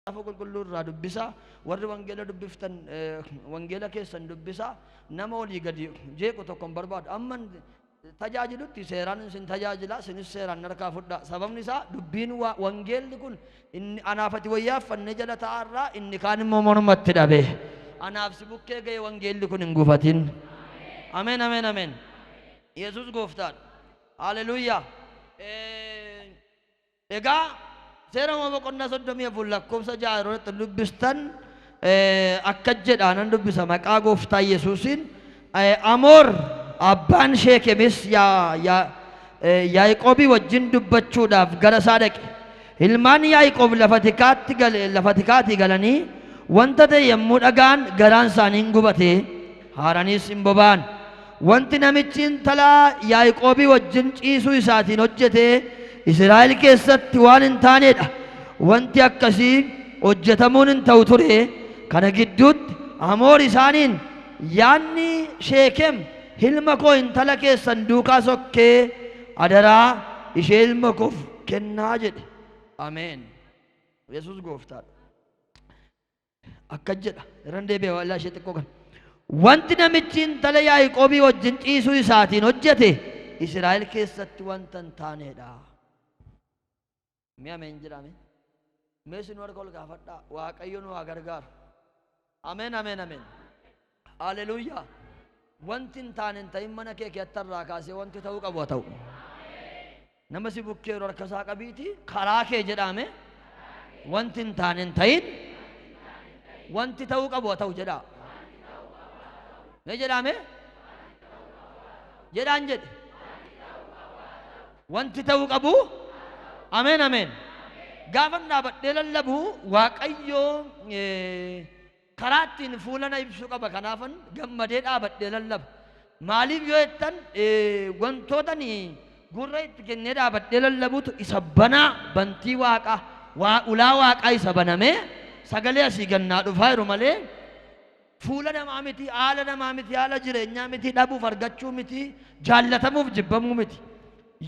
Macaafa Qulqulluu irraa dubbisaa, warri wangeela dubbiftan wangeela keessan dubbisaa, nama olii gadi jeequ tokko hin barbaadu. Amma tajaajilutti seeraan isin tajaajila, isinis seeraan narkaa fudhaa. Sababni isaa dubbiin wangeelli kun inni anaaf ati wayyaa uffannee jala taa'arraa inni kaan immoo mormatti dhabe. Anaaf si bukkee ga'e wangeelli kun hin gufatin. Ameen, ameen, ameen. Yesuus gooftaadha. Haleluuyaa. Egaa Seera Uumamaa boqonnaa 34 lakkoofsa 6 yeroo itti dubbistan akka jedha nan dubbisa maqaa gooftaa Yesuusiin. Amoor abbaan Sheekemis Yaaqoobii wajjin dubbachuudhaaf gara isaa dhaqe. Ilmaan Yaaqoob lafa tikaatti lafa tikaatii galanii wanta ta'e yommuu dhaga'an garaan isaanii hin gubate, haaraniis hin boba'an. Wanti namichi intala Yaaqoobii wajjin ciisuu isaatiin hojjete Israa'el keessatti waan hin taanedha. Wanti akkasii hojjetamuun hin ta'u ture. Kana gidduutti Hamoor isaaniin, Yaadni Sheekem ilma koo intala keessan duukaa sokkee adaraa ishee ilma koof kennaa jedhe. Ameen. Yesuus gooftaadha. Akkas jedha. Irran deebi'a walaa ishee xiqqoo kana. Wanti namichi intala Yaaqoobii wajjin ciisuu isaatiin hojjete Israa'el keessatti wanta hin taanedha. Mee ameen jedhame. Mee isin harka ol gaafadhaa. Waaqayyo nu haa gargaaru. Ameen, ameen, ameen. Haleluuyaa. Wanti hin taane hin ta'in mana kee keessatti irraa kaasee wanti ta'uu qabu haa ta'u. Nama si bukkeeru harka isaa qabiiti karaa kee jedhaame wanti hin taane hin ta'in wanti ta'uu qabu haa ta'u jedhaa. Mee jedhaame? Jedhaan jedhe. Wanti ta'uu qabu ameen, ameen. Gaafan dhaabadhee lallabu Waaqayyo karaa ittiin fuula na ibsu qaba, kanaafan gammadee dhaabadhee lallaba. Maaliif yoo jettan, wantoota ani gurra itti kennee dhaabadhee lallabutu isa banaa bantii waaqaa waa ulaa waaqaa isa banamee sagalee asii gannaa dhufaa jiru malee fuula namaa miti, haala namaa miti, haala jireenyaa miti, dhabuuf argachuu miti, jaallatamuuf jibbamuu miti.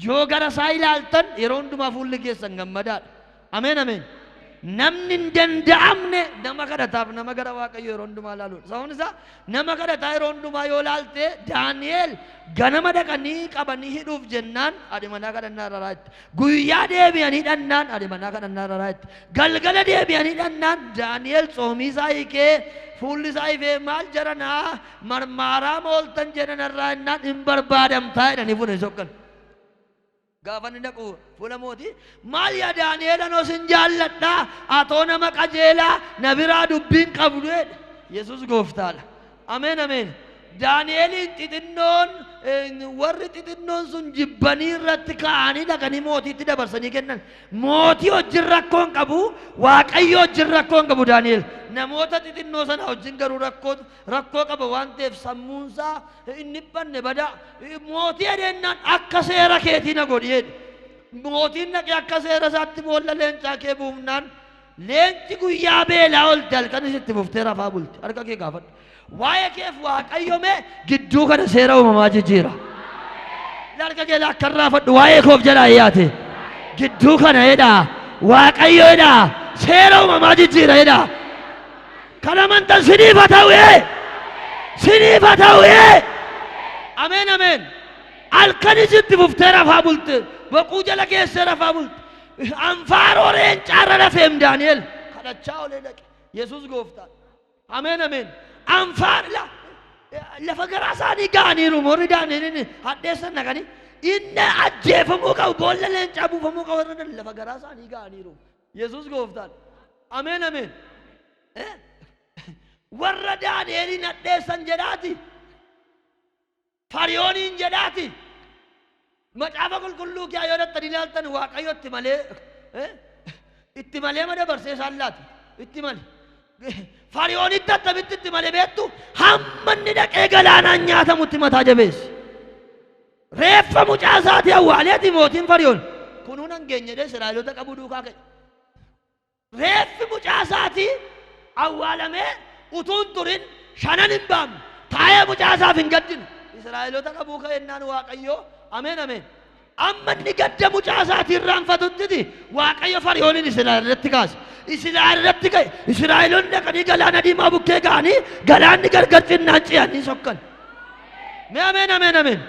Yoo gara isaa ilaaltan yeroo hundumaa fuulli keessan gammadaadha. Ameen, ameen. Namni hin danda'amne nama kadhataaf nama gara Waaqayyoo yeroo hundumaa ilaaluudha. Sababni isaa nama kadhataa yeroo hundumaa yoo ilaalte, Daani'el ganama dhaqanii qabanii hidhuuf jennaan haadhi manaa kadhannaa irra itti. Guyyaa deebi'anii dhannaan haadhi manaa kadhannaa irra itti. Galgala deebi'anii dhannaan Daani'el tsoomii isaa hiikee fuulli isaa ifee, maal jaranaa marmaaraa mooltan jedhan irraa jennaan hin barbaadamtaa jedhanii fuudhanii sokkan. Gaafa inni dhaqu fuula mootii, maal yaa Daani'eel, anoo sin jaalladha, atoo nama qajeelaa na biraa dubbiin qabdu jedhe. Yesuus gooftaadha. Ameen, ameen. Daani'eliin xixinnoon warri xixinnoon sun jibbanii irratti ka'anii dhaqanii mootiitti dabarsanii kennan. Mootii wajjin rakkoo hin qabu, Waaqayyo wajjin rakkoo hin qabu Daani'el. Namoota xixinnoo sana wajjin garuu rakkoo qaba waan ta'eef sammuunsaa hin dhiphanne badaa. Mootii jedhennaan akka seera keetii na godhi jedhe. Mootiin dhaqee akka seera isaatti boolla leencaa kee buufnaan leenci guyyaa beelaa olte halkanis itti fuftee rafaa bulte. Harka kee gaafadhu. Waa'ee keef Waaqayyo mee gidduu kana seera uumamaa jijjiira. Harka kee akka raafadhu waa'ee koof jedhaa yaate. Gidduu kana jedhaa Waaqayyo jedhaa seera uumamaa jijjiira jedhaa. Kan amantan siniif haa ta'u ee. Siniif haa ta'u ee. Ameen, ameen. Halkanis itti fuftee rafaa bulte. Boquu jala geessee rafaa bulte. Anfaaroo leencaarra rafeem Daani'el. Kadhachaa olee dhaqe. Yesuus gooftaa. Ameen, ameen. Anfaar lafa garaa isaanii ga'aniiru warri Daani'eliin hadheessan dhaqanii. Inni ajjeefamuu qabu boolla leencaa buufamuu qabu irra lafa garaa isaanii ga'aniiru. Yesuus gooftaan. Ameen, ameen. Warra Daani'eliin hadheessan jedhaati. Fariyooniin jedhaati. Macaafa qulqulluu kee yoo dhattanii ilaaltan Waaqayyo itti malee ma dabarsee isaan laate. Itti malee. Fariyoonitti attamitti itti malee beektu? Hamma inni dhaqee galaanaan nyaatamutti mataa jabeesse. Reeffa mucaa isaatii awwaaleeti mootiin Fariyoon. Kunuun hangeenye jedhee Israa'eloota qabuu duukaa ka'e. Reeffi mucaa isaatii awwaalamee utuu hin turin shanan hin baamne taa'ee mucaa isaaf hin gaddinu. Israa'eloota qabuu ka'ennaan Waaqayyo ameen ameen. Amma inni gadda mucaa isaatii irraanfatuttiti Waaqayyo Fari'ooniin Israa'el irratti kaase. Israa'el irratti ka'e. Israa'eloonni dhaqanii galaana diimaa bukkee ga'anii galaanni gargar cinnaan ce'anii sokkan. Mee ameen ameen ameen.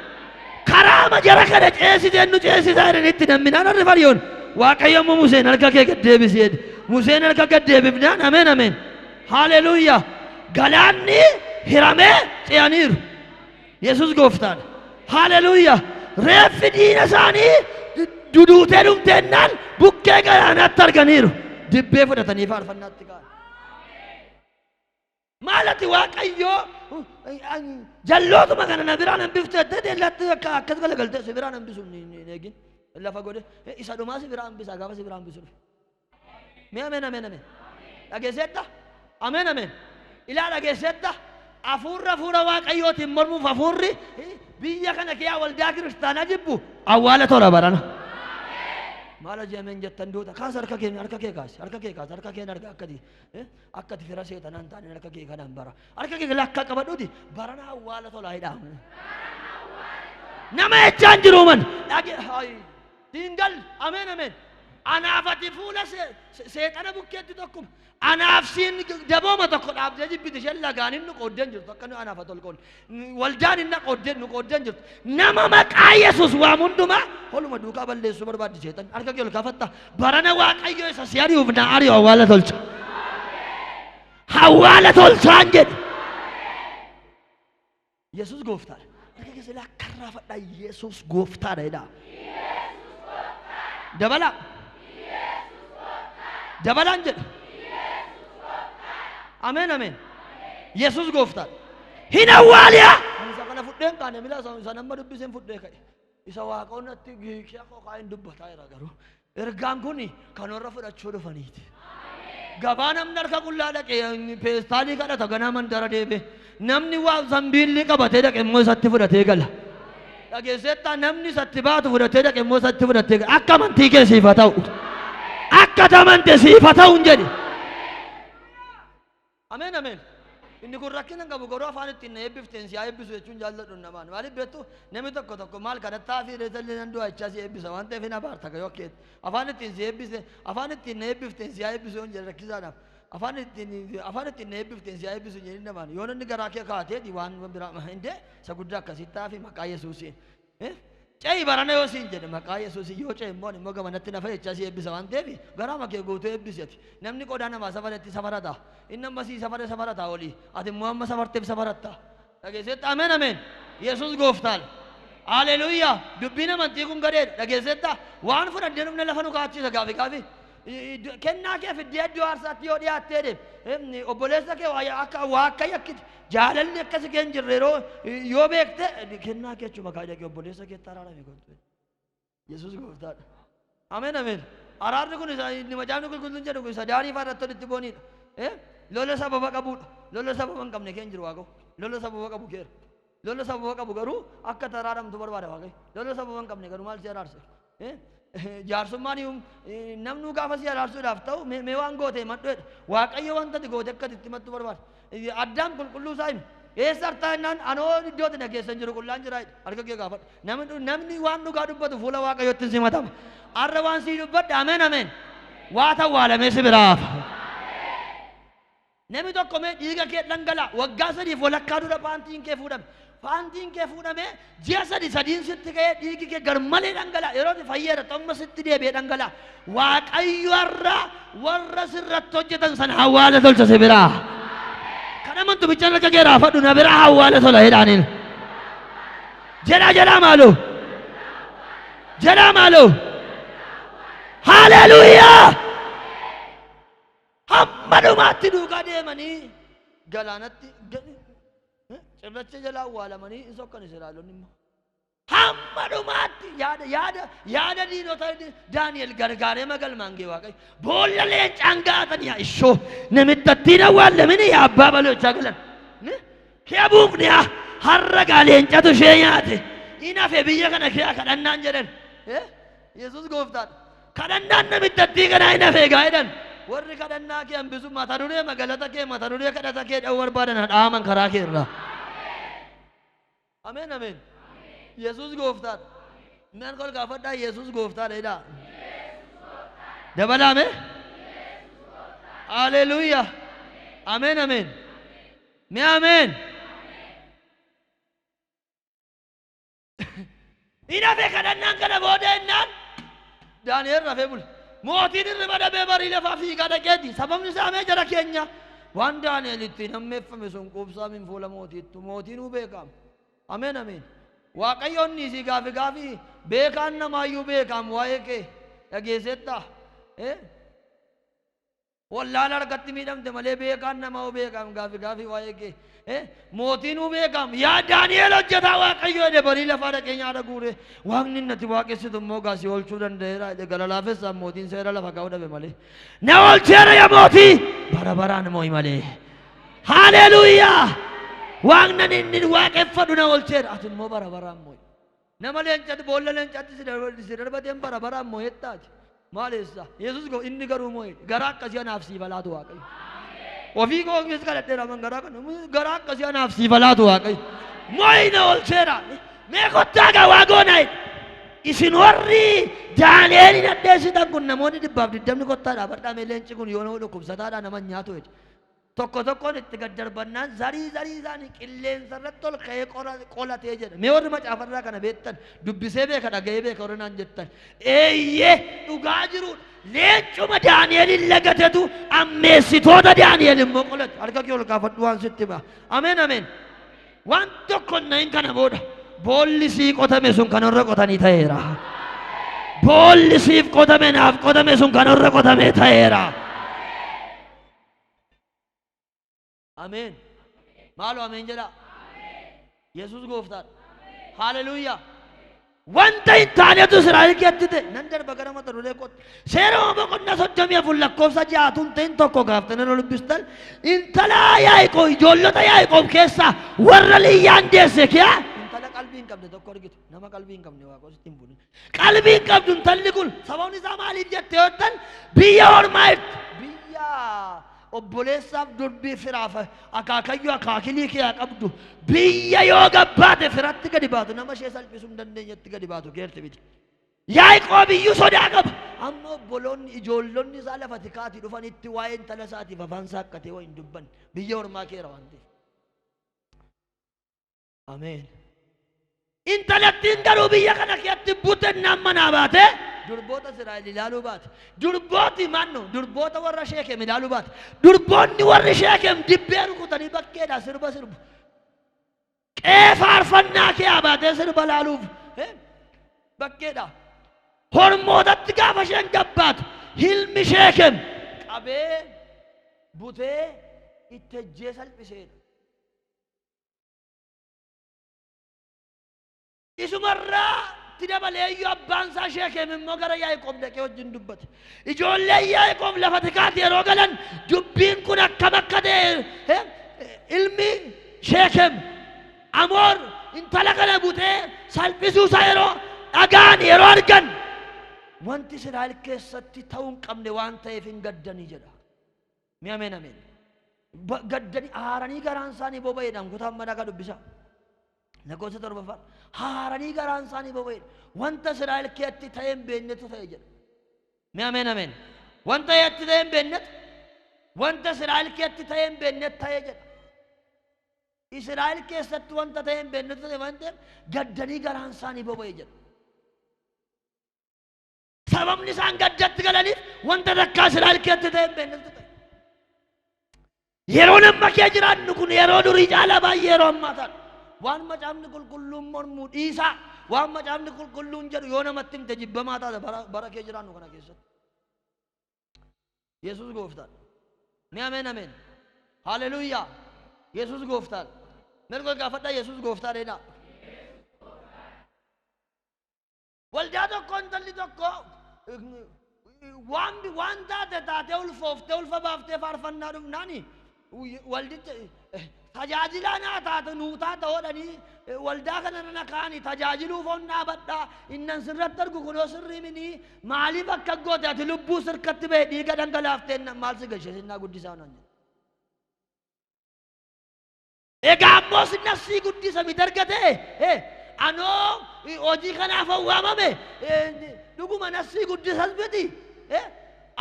Karaa jara kana ceesiseen nu ceesisaa jedhanitti namminaan harri Fari'oon. Waaqayyo immoo Museen harka kee gad deebisi jedhe. Museen harka gad deebifnaan ameen ameen. Haleluuyaa. Galaanni hiramee ce'aniiru. Yesus gooftaadha. Haleluuyaa. Reeffi diina isaanii duduutee dhumteennaan bukkee galaanaatti arganiiru. Dibbee fudhatanii faarfannaatti ka'an. Maal ati Waaqayyoo jallootuma kana na biraan hambiftu jettee teellaatti akka akkas galagaltee si biraan hambisu hin eegin. Lafa godhe isa dhumaa si biraa hambisa gaafa si biraa hambisu dhufe. Mee ameen ameen ameen. Dhageesseetta? Ameen ameen. Ilaa dhageesseetta? Hafuurri hafuura Waaqayyootiin mormuuf hafuurri biyya kana kiyaa waldaa kiristaanaa jibbu awwaala tola barana. Maal hojii ameen jettan duuta kaas harka kee harka kee kaasi harka kee kaasi harka keen arga akkati akkati fira seexanaa hin taane harka kee kanaan bara harka kee lakka qabadhuuti barana awwaala tolaa hidhaa. Nama jechaan jiru man dhage hayi. Siin galle. Ameen ameen. Anaaf ati fuula seexana bukkeetti tokkuma. Anaaf siin dabooma tokko dhaabdee jibbiti isheen lagaan hin nu qooddeen jirtu akka nu anaaf ati ol qoodne. Waldaan hin na qooddeen nu qooddeen jirtu. Nama maqaa Yesuus waam hundumaa holuma duukaa balleessuu barbaaddi seexan. Harka kee ol kaafatta. Barana Waaqayyo isa si ari'uuf na ari'u awwaala tolcha. Awwaala tolchaan jedhe. Yesuus gooftaadha. Harka keessa ilaa akka raafadhaa Yesuus gooftaadha jedhaa. Dabalaa. Dabalaan jedha. Ameen ameen. Yesuus gooftaadha. Hin awwaaliyaa. Ani isa kana fudheen kaane mila isa nama dubbiseen fudhee ka'e. Isa waaqoon natti giikee qoqaa hin dubbataa jira garuu. Ergaan kun kan warra fudhachuu dhufaniiti. Gabaa namni harka qullaa dhaqe peestaalii kadhata ganaa mandara deebe. Namni waa zambiillii qabatee dhaqe immoo isatti fudhatee gala. Dhageesseettaa namni isatti baatu fudhatee dhaqe immoo isatti fudhatee gala. Akka amantii kee siif haa ta'u. Akka amante siif haa ta'u hin jedhi. Ameen ameen. Inni kun rakkina hin qabu garuu afaan ittiin na eebbifteen si haa eebbisu jechuun jaalladhu namaan. Maaliif beektu namni tokko tokko maal kadhattaa fi reetallee nan du'a jechaa si eebbisa waan ta'eef hin abaarta yoo akkeetti. Afaan ittiin si eebbise afaan ittiin na eebbifteen si haa eebbisu yoon jedhe rakkisaadhaaf. Afaan ittiin afaan ittiin na eebbifteen si haa eebbisu hin jedhin namaan. Yoo namni garaa kee kaateeti waan biraa hindee isa guddaa akkasitti taafi maqaa Yesuusiin. Ce'i barana yoo siin jedhe maqaa Yesuusiin yoo ce'e immoo ani immoo gamanatti nafa jechaa si eebbisa waan ta'eef garaama kee guutuu eebbisi ati. Namni qodaa namaa safaretti safarata. Inni amma sii safare safarata olii. Ati immoo amma safarteef safaratta. Dhageesseetta ameen ameen. Yesuus gooftaadha. Haleluuyaa. Dubbiin amantii kun gadheedha. Dhageesseetta waan fudhannee dhufne lafa nu kaachisa gaafi gaafi. Kennaa kee fiddee iddoo aarsaatti yoo dhiyaattee deem obboleessa kee waa akka waa akka yakkite jaalalli akka si kee hin jirre yeroo yoo beekte kennaa kee achuma kaa'ii dhaqi obboleessa keetti araarami kottu. Yesuus gooftaadha. Ameen ameen. Araarri kun isa inni macaafni qulqulluun jedhu kun isa daarii fa'aa irratti walitti booniidha. Lola sababa qabuudha. Lola sababa hin qabne kee hin jiru waaqoo. Lola sababa qabu keera. Lola sababa qabu garuu akka itti araaramtu barbaada Waaqayyo. Lola sababa hin qabne garuu maal si araarse? Jaarsummaan namnuu gaafa si araarsuudhaaf ta'u mee waan goote himadhu jedha. Waaqayyo wanta ati goote akka ati itti himattu barbaada. Addaam qulqulluu isaa hime. Eessa artaa jennaan anoo iddoo ati na keessa hin jiru qullaan jira jedhe. Harka kee gaafadhu. Namni waan dhugaa dubbatu fuula Waaqayyootti hin simatama. Har'a waan sii dubbadhe ameen ameen. Waa tawwaalamee si biraa hafa. Namni tokko mee dhiiga kee dhangala'a. Waggaa sadiif walakkaa dura paantiin kee fuudhame. Paantiin kee fuudhamee ji'a sadi sadiin sitti ka'ee dhiigi kee garmalee dhangala'a. Yeroo ati fayyeera amma sitti deebi'ee dhangala'a. Waaqayyo har'a warra sirratti hojjetan sana hawwaala tolcha si biraa. Kan amantu bichaan harka kee raafadhu na biraa hawwaala tola jedhaaniin. Jedhaa jedhaa maaloo. Jedhaa maaloo. Haleluuyaa! Hamma dhumaatti duukaa deemanii galaanatti cirracha jala awwaalamanii hin sokkan Israa'eloonni immoo. Hamma dhumaatti yaada yaada yaada diinota Daani'el gargaaree magalmaan ga'e Waaqayyo. Boolla leencaan ga'atan yaa ishoo namittattiin awwaalamini yaa abbaa balochaa galan. Kee buufne haa har'a gaa leencatu ishee nyaate. In hafe biyya kana kee kadhannaan jedhan. Yesuus gooftaadha. Kadhannaan namittattii kanaa hin hafe egaa jedhan. Warri kadhannaa kee hambisu mata duree magaalota kee mata duree kadhata kee dha'uu barbaadan hadhaaman karaa kee irraa. Ameen ameen. Yesuus gooftaadha. Mi'aan kol gaafadhaa Yesuus gooftaadha jedhaa. Dabalaame. Haleluuyaa. Ameen ameen. Mi'a ameen. Hin hafe kadhannaan kana booda jennaan Daani'el rafee bule. Mootiin hirriba dhabee barii lafaa fiigaa dhaqeeti. Sababni isaa mee jara keenya waan Daani'el ittiin hammeeffame sun quubsaa min fuula mootiittu mootiinuu beekama. Ameen ameen. Waaqayyoon niisii gaafi gaafi beekaan namaayyuu beekaam waa'ee kee dhageessettaa. Wallaala harkatti miidhamte malee beekaan namaa beekaam gaafi gaafi waa'ee kee. Mootiinuu beekaam yaa Daani'el hojjetaa Waaqayyo jedhe barii lafaa dhaqee nyaata guure waaqni natti waaqessitu immoo gaasii oolchuu danda'eera jedhe gara laafessaan mootiin seera lafa kaa'uu dhabe malee. Na oolcheera yaa mootii bara baraan moo'i malee. Haleluuyaa! Waaqni inni waaqeffadhu na oolcheera ati immoo bara baraan moo'i. Nama leencatti boolla leencatti si darbateen bara baraan moo'ettaati. Maal eessa? Yesuus inni garuu moo'e. Garaa akkasii anaaf siif laatu Waaqayyo. Ofii koo keessa kadhadheera man garaa kana garaa akkasii anaaf siif laatu Waaqayyo. Moo'i na oolcheera. Mee kottaa gaa waa goonaa. Isin warri Daani'eelin addeessitan kun namoonni 120 kottaa dhaabadhaa mee leenci kun yoo nama dhukkubsataadhaa nama nyaatu jedhe. Tokko tokkoon itti gad darbannaan zarii zarii isaanii qilleensa irratti ol ka'ee qolatee jedha. Mee warri macaafarraa kana beektan dubbisee beeka dhaga'ee beeka warri naan jettan. Eeyyee dhugaa jiruudha. Leencuma Daani'elin lagatetu ammeessitoota Daani'el immoo qolate. Harka kee ol kaafadhu waan sitti hima. Ameen ameen. Waan tokko hin na'in kana booda boolli sii qotame sun kan irra qotanii ta'eera. Boolli siif qotame naaf qotame sun kan irra qotamee ta'eera. Ameen. Maaloo ameen jedhaa. Yesuus gooftaadha. Haleluuyaa. Wanta hin taanetu Israa'el keessatti ta'e. Nan darba gara mata duree kootti. Seera boqonnaa 34 lakkoofsa 6 ta'in tokko gaaftanii yeroo dubbistan intala Yaaqoob ijoollota Yaaqoob keessaa warra Liyyaan deesse kiyaa intala qalbii hin qabne tokko argitu. Nama qalbii hin qabne Waaqoo sitti hin bunin. Qalbii hin qabdu intalli kun sababni isaa maaliif jette yoo jettan biyya ormaa jirti. Biyya obboleessaaf durbii firaaf akaakayyuu akaakilii kee haa qabdu. Biyya yoo gabbaate firatti gadi baatu nama ishee salphisuu hin dandeenyetti gadi baatu keerti miti. Yaaqoob iyyuu sodaa qaba. Amma obboloonni ijoollonni isaa lafa tikaatii dhufanitti waa'ee intala isaatiif afaan saaqqatee waa hin dubbanne. Biyya ormaa keera waan ta'eef. Ameen. Intalattiin garuu biyya kana keessatti butennaan manaa baate durboota Israa'el ilaaluu baate. Durbooti mannu durboota warra Sheekem ilaaluu baate. Durboonni warri Sheekem dibbee rukutanii bakkeedhaa sirba sirbu. Qe'ee faarfannaa kee baatee sirba laaluuf bakkeedha. Hormootatti gaafa isheen gabbaatu hilmi Sheekem qabee butee itti ejjee salphiseedha. Isumarraa itti dabalee iyyuu abbaan isaa Sheekem immoo gara Yaaqoob dhaqee wajjin dubbate. Ijoolleen Yaaqoob lafa tikaatti yeroo galan dubbiin kun akkam akka ta'e ilmi Sheekem Amoor intala kana butee salphisuu isaa yeroo dhagaan yeroo argan wanti Israa'el keessatti ta'uu hin qabne waan ta'eef hin gaddanii jedha. Mee ameen ameen. Gaddanii aaranii garaan isaanii boba'eedhaan kutaan mana akka dubbisa. Lakkoofsa 7ffaa. Haaranii garaan isaanii boba'eedha. Wanta Israa'el keessatti ta'ee hin beeknetu ta'e jedha. Mee ameen ameen. Wanta eetti ta'ee hin beeknetu wanta Israa'el keessatti ta'ee hin beeknetu ta'e jedha. Israa'el keessatti wanta ta'ee hin beeknetu ta'e waan ta'eef gaddanii garaan isaanii boba'e jedha. Sababni isaan gaddatti galaniif wanta takkaa Israa'el keessatti ta'e hin beeknetu ta'e. Yeroon amma kee jiraannu kun yeroo durii caalaa baay'ee yeroo ammaa ta'a. Waan macaafni qulqulluun mormuu dhiisaa waan macaafni qulqulluun jedhu yoo namatti himte jibbamaa taata bara kee jiraannu kana keessatti. Yesuus gooftaadha. Mee ameen ameen. Haleluuyaa. Yesuus gooftaadha. Mirga gaafadhaa Yesuus gooftaadha jedhaa. Waldaa tokko intalli tokko waan taate taatee ulfooftee ulfa baaftee faarfannaa dhufnaani waldicha Tajaajilaa naa taate nuu taata hodhanii waldaa kana nana kaani tajaajiluuf on dhaabadha. Innan sirratti argu kunoo sirrii minii maaliif akka goote ati lubbuu sirkatti ba'e dhiiga dhangalaaftee maal si gashe sinnaa guddisaa naan jedhe. Egaa ammoo nafsii guddisa miti argate anoo hojii kanaaf waamame dhuguma nafsii guddisas miti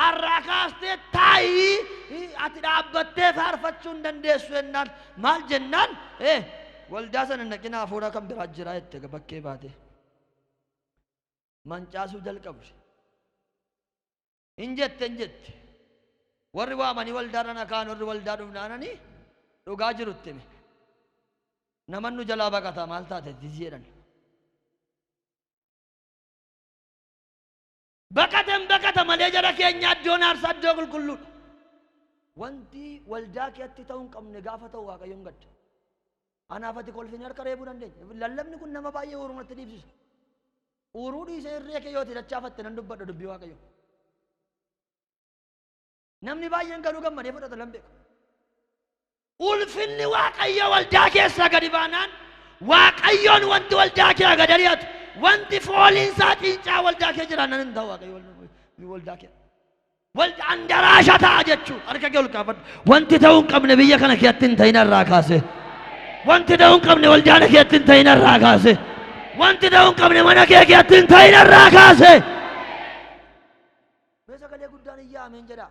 arraa kaastee taa'ii ati dhaabbattee faarfachuu hin dandeessu jennaan maal jennaan waldaa sana naqina hafuura kan biraa jira jette bakkee baate mancaasuu jalqabde. Hin jette hin jette. Warri waamanii waldaarra na kaan warri waldaa dhufnaananii dhugaa jirutti hime. Naman nu jalaa baqataa maal taate jedhan. Baqatan baqata malee jara keenya iddoon aarsaa iddoo qulqulluudha. Wanti waldaa keetti ta'uu hin qabne gaafa ta'u Waaqayyoon gadda. Anaaf ati kolfinee harka reebuu dandeenya. Lallabni kun nama baay'ee uuruu natti dhiibsisa. Uuruu dhiisee irree kee yooti dachaafatte nan dubbadha dubbii Waaqayyoo. Namni baay'een garuu gammadee fudhata lan beeku. Ulfinni Waaqayyo waldaa keessaa gadi baanaan Waaqayyoon wanti waldaa kee gad ari'atu wanti fooliinsaa cincaa waldaa kee jiraannan hin ta'u Waaqayyo waldaa kee. Andaraasha ta'a jechuudha. Harka kee ol kaafadhu. Wanti ta'uu hin qabne biyya kana keessatti hin ta'in irraa kaase. Wanti ta'uu hin qabne waldaa keessatti hin ta'in irraa kaase. Wanti ta'uu hin qabne mana kee keessatti hin ta'in irraa kaase. Mee sagalee guddaan iyyaa ameen jedhaa.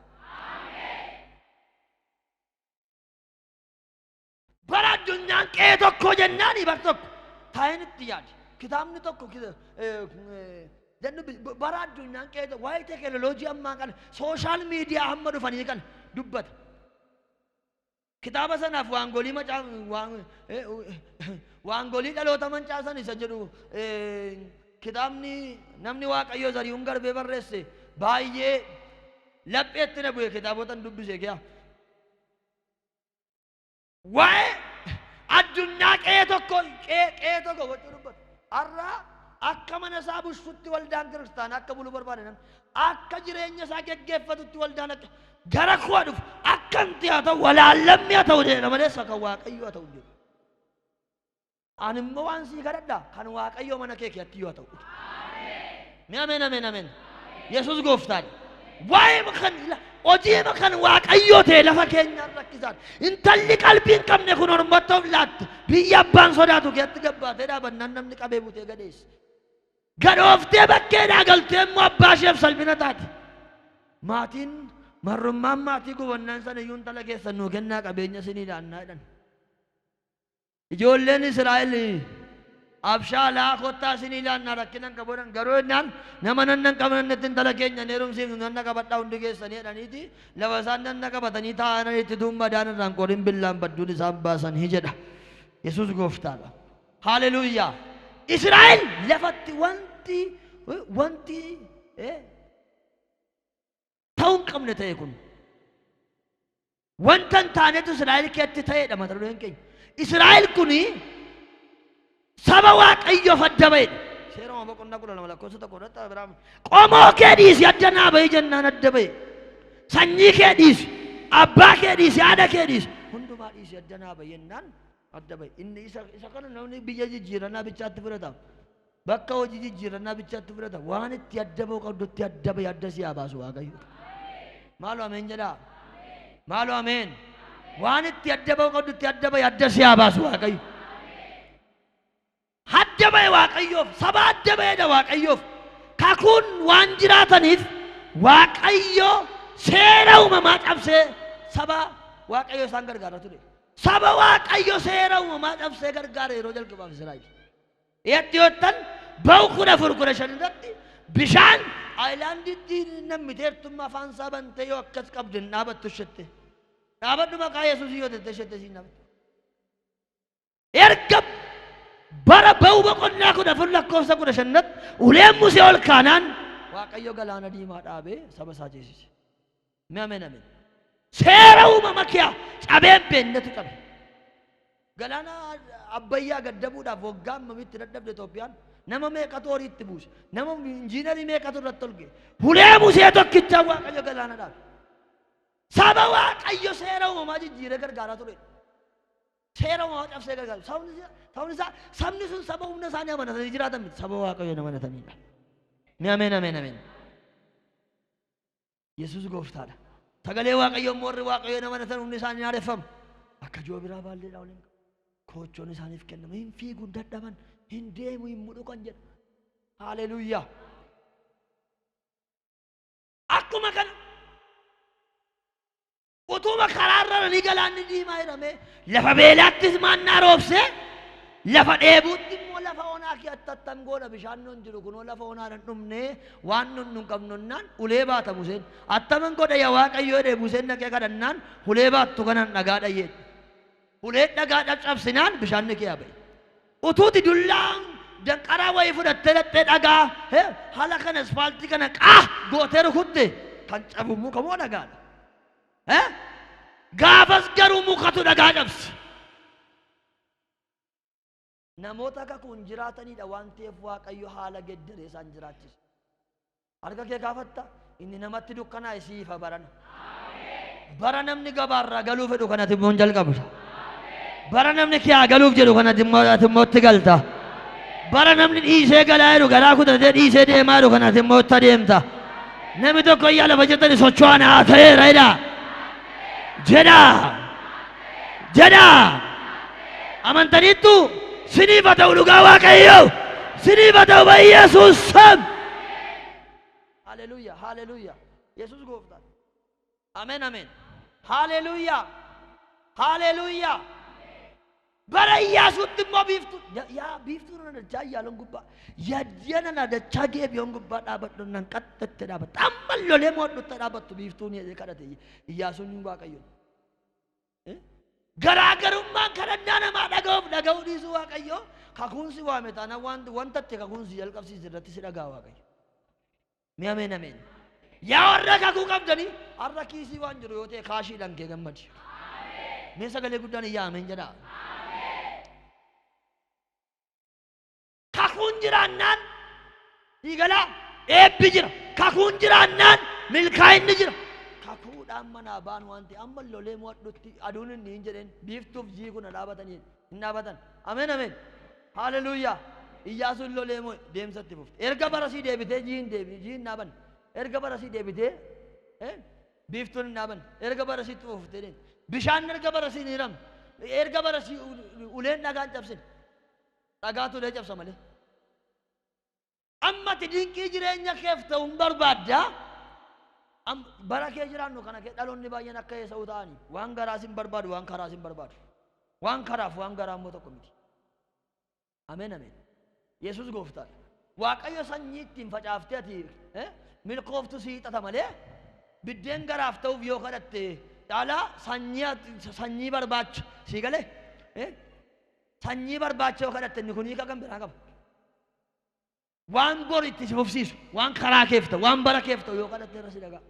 Bara addunyaan qe'ee tokko jennaani bar tokko taa'een itti yaadi. Kitaabni tokko jennu bara addunyaan qe'ee tokko waa'ee teekinooloojii ammaa kana sooshaal miidiyaa hamma dhufanii kana dubbata. Kitaaba sanaaf waangolii macaa waangolii dhaloota mancaasan isa jedhu kitaabni namni Waaqayyoo Zarihuun Garbee barreesse baay'ee lapheetti na bu'e kitaabotan dubbise kiya. Waa'ee addunyaa qe'ee tokko qe'ee tokko gochuu dubbata. Har'a akka mana isaa bulchutti waldaan kiristaanaa akka bulu barbaada namni. Akka jireenya isaa geggeeffatutti waldaan akka gara koo dhufu akkanti haa ta'u walaallammi haa ta'u jedha malees kan Waaqayyo haa ta'u jedhu. Ani immoo waan sii kadhadha kan Waaqayyo mana kee keessatti yoo ta'u. Mee ameen ameen ameen. Yesuus gooftaadha. Waa'ee kan hojii kan Waaqayyoo ta'e lafa keenyaan rakkisaan. Intalli qalbii hin qabne kun ormatti of laatte biyya abbaan sodaatu keessatti gabbaatee dhaabannaan namni qabee butee gadeesse. Gadhooftee bakkeedhaa galtee immoo abbaa isheef salphina taate. Maatiin marrummaan maatii gubannaan sana iyyuu intala keessan nuu kennaa qabeenya isinii laannaa jedhan. Ijoolleen Israa'el abshaalaa kottaa isinii laannaa rakkina hin qabu jedhan garuu jennaan nama nanna hin qabnetti intala keenya hin heerumsiifnu nanna qabadhaa hundi keessanii jedhaniiti lafa isaan nanna qabatanii taa'anitti tuun madaan irraan qorin billaan badduun isaan baasan hi jedha. Yesuus gooftaadha. Haleluuyaa. Israa'el lafatti wanti wanti ta'uu hin qabne ta'e kun wanta hin taanetu Israa'el keessatti ta'edha mata dureen keenya. Israa'el kuni saba Waaqayyoof adda ba'edha. Seera Uumamaa boqonnaa 12 lakkoofsa 1 irratti Abiraam qomoo kee dhiisi adda naa ba'i jennaan adda ba'e. Sanyii kee dhiisi, abbaa kee dhiisi, haadha kee dhiisi, hundumaa dhiisi adda naa ba'i jennaan adda ba'e. Inni isa kana namni biyya jijjiirannaa bichaatti fudhata. Bakka hojii jijjiirannaa bichaatti fudhata. Waan itti adda ba'u qabdutti adda ba'e adda si haa baasu Waaqayyo. Maaloo ameen jedhaa. Maaloo ameen. Waan itti adda ba'u qabdutti adda ba'e adda si haa baasu Waaqayyo. Adda ba'e Waaqayyoof saba adda ba'edha Waaqayyoof. Kakuun waan jiraataniif Waaqayyo seera uumamaa cabsee saba Waaqayyo isaan gargaara ture. Saba Waaqayyo seera uumamaa cabsee gargaara yeroo jalqabaaf Israa'el. Iyatti yoottan ba'u 14 15 irratti bishaan aayilaandiitti nammiteertummaa afaan isaa bantee yoo akkas qabde hin dhaabattu ishette. Dhaabadhu maqaa Yesuusii yoo jette ishette siin dhaabattu. Erga bara ba'u boqonnaa 14 lakkoofsa 15 uleen Musee ol kaanaan Waaqayyo galaana diimaa dhaabee saba isaa ceesise. Mee ameen ameen. Seera uumama kiyaa cabeen beennatu cabe. Galaana Abbayyaa gaddabuudhaaf waggaa hammamitti dadhabde Itoophiyaan? Nama meeqatu horii itti buuse? Nama injiinarii meeqatu irratti ol ga'e? Ulee Musee tokkichaa Waaqayyo galaana dhaabe. Saba Waaqayyo seera uumamaa jijjiiree gargaaraa ture. Seera uumamaa cabsee gargaaru. Sabni isaa sabni sun saba humna isaanii amanatanii jiraatan miti. Saba Waaqayyoon amanatanidha. Mee ameen ameen ameen. Yesuus gooftaadha. Sagalee Waaqayyoo immoo warri Waaqayyoon amanatan humni isaanii haareffama. Akka joobiraa baalleedhaa waliin qabu. Koochoon isaaniif kennama. Hin fiigu, hin dadhaban, hin deemu, hin mudhuqan jedha. Haaleluyyaa. Akkuma kana utuma karaarra ni galaanni diimaa jedhamee lafa beelaattis maannaa roobsee lafa dheebuutti immoo lafa onaa keessatti attam goona bishaan nun jiru kunoo lafa onaadhaan dhumnee waan nun nun qabnunnaan ulee baata Museen. Attaman godha yaa Waaqayyo jedhee Museen dhaqee kadhannaan ulee baattu kanaan dhagaa dhayyee. Uleen dhagaa caccabsinaan bishaan ni kee ba'e. Utuuti dullaan danqaraa wayii fudhattee dhaqxee dhagaa haala kana ispaaltii kana qaa gootee rukutte kan cabu muka moo dhagaadha? Gaafas garuu mukatu dhagaa cabse. Namoota kakuun jiraatanidha waan ta'eef Waaqayyo haala geddaree isaan jiraachise. Harka kee kaafatta inni namatti dukkanaa'e siifa barana. Bara namni gabaarraa galuu fedhu kanatti immoo hin jalqabda. Bara namni kiyaa galuuf jedhu kanatti immoo ati immoo itti galta. Bara namni dhiisee galaa jedhu garaa kutatee dhiisee deemaa jedhu kanatti immoo itti adeemta. Namni tokko iyyaa lafa jirtani socho'aa naa ta'eera jedhaa. Jedhaa. Jedhaa. Amantaniittu siniif haa ta'u dhugaa Waaqayyo. Siniif haa ta'u Yesuus sam. Haleluuyaa haleluuyaa. Yesuus gooftaan. Ameen ameen. Haleluuyaa. Haleluuyaa. Bara Iyyaasuutti immoo biiftuu yaa biiftuu nana dachaa iyyaaluun gubbaa yaaddiya nana dachaa geebiyoon gubbaa dhaabadhu nan qaxxatte dhaabatta amma lolee mo'adhutti dhaabattu biiftuun jedhee kadhate Iyyaasuun Waaqayyoon. Garaagarummaan kadhannaa namaa dhaga'uuf dhaga'uu dhiisuu Waaqayyoo kakuun si waame taanaan waan wanta itti kakuun si jalqabsiise irratti si dhaga'a Waaqayyo. Mee ameen ameen. Yaa warra kakuu qabdanii har'a kiisii waan jiru yoo ta'e kaashiidhaan kee gammadi. Mee sagalee guddaan iyyaa ameen jedhaa. Kakuun jiraannaan siigalaa eebbi jira. Kakuun jiraannaan milkaa'inni jira. Kakuudhaan manaa baan waan ta'e amma lolee mo'adhutti aduun inni hin jedheen biiftuuf jii kun dhaabatanii hin dhaabatan. Ameen ameen. Haleluuyaa. Iyyaasuun lolee mo'e deemsa itti fufte. Erga barasii deebitee jii hin deebi jii hin dhaaban. Erga barasii deebitee biiftuun hin dhaaban. Erga barasii itti fuftee deemte. Bishaan erga barasii hin hiramne. Erga barasii uleen dhagaan cabsine. Dhagaatu ulee cabsa malee. Amma ati dinqii jireenya keef ta'u hin barbaadda. Bara kee jiraannu kana kee dhaloonni baay'een akka Eesa'uu ta'anii waan garaas hin barbaadu waan karaas hin barbaadu. Waan karaaf waan garaa immoo tokko miti. Ameen ameen. Yesuus gooftaadha. Waaqayyo sanyii ittiin facaaftee ati milkooftu si hiixata malee biddeen garaaf ta'uuf yoo kadhatte caalaa sanyii barbaacha sii galee sanyii barbaacha yoo kadhatte inni kun hiika kan biraa qaba. Waan bor itti si fufsiisu, waan karaa keef ta'u, waan bara keef ta'u yoo kadhatte irra si dhagaa.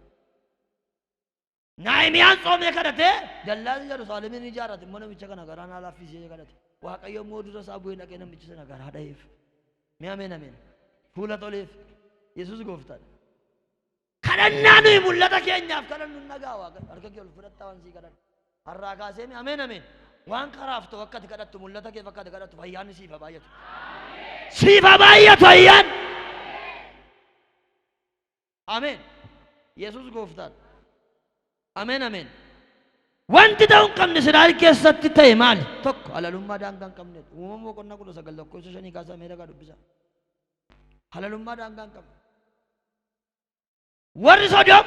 Naahimiyaan tsoomee kadhatee dallaa Yerusaalemiin ijaarrate immoo namicha kana garaa naa laaffisee kadhate. Waaqayyo immoo dura isaa bu'ee dhaqee namicha sana garaa dha'eef. Mee ameen ameen. Fuula toleef. Yesuus gooftaadha. Kadhannaa nuyi mul'ata keenyaaf kadhannu hin dhagaa Waaqayyo. Harka kee ol fudhattaa waan sii kadhadhu. Har'aa kaasee mee ameen ameen. Waan karaaf ta'u akka ati kadhattu mul'ata keef akka ati kadhattu ayyaanni siif haa baay'atu. Siif haa baay'atu ayyaan. Ameen. Yesuus gooftaadha. Ameen ameen. Wanti ta'uu hin qabne Israa'el keessatti ta'e maali? Tokko halalummaa daangaa hin qabnedha. Uumama boqonnaa 19 lakkoofsa shanii kaasaa mee dhaqaa dubbisaa. Halalummaa daangaa hin qabne. Warri Sodoom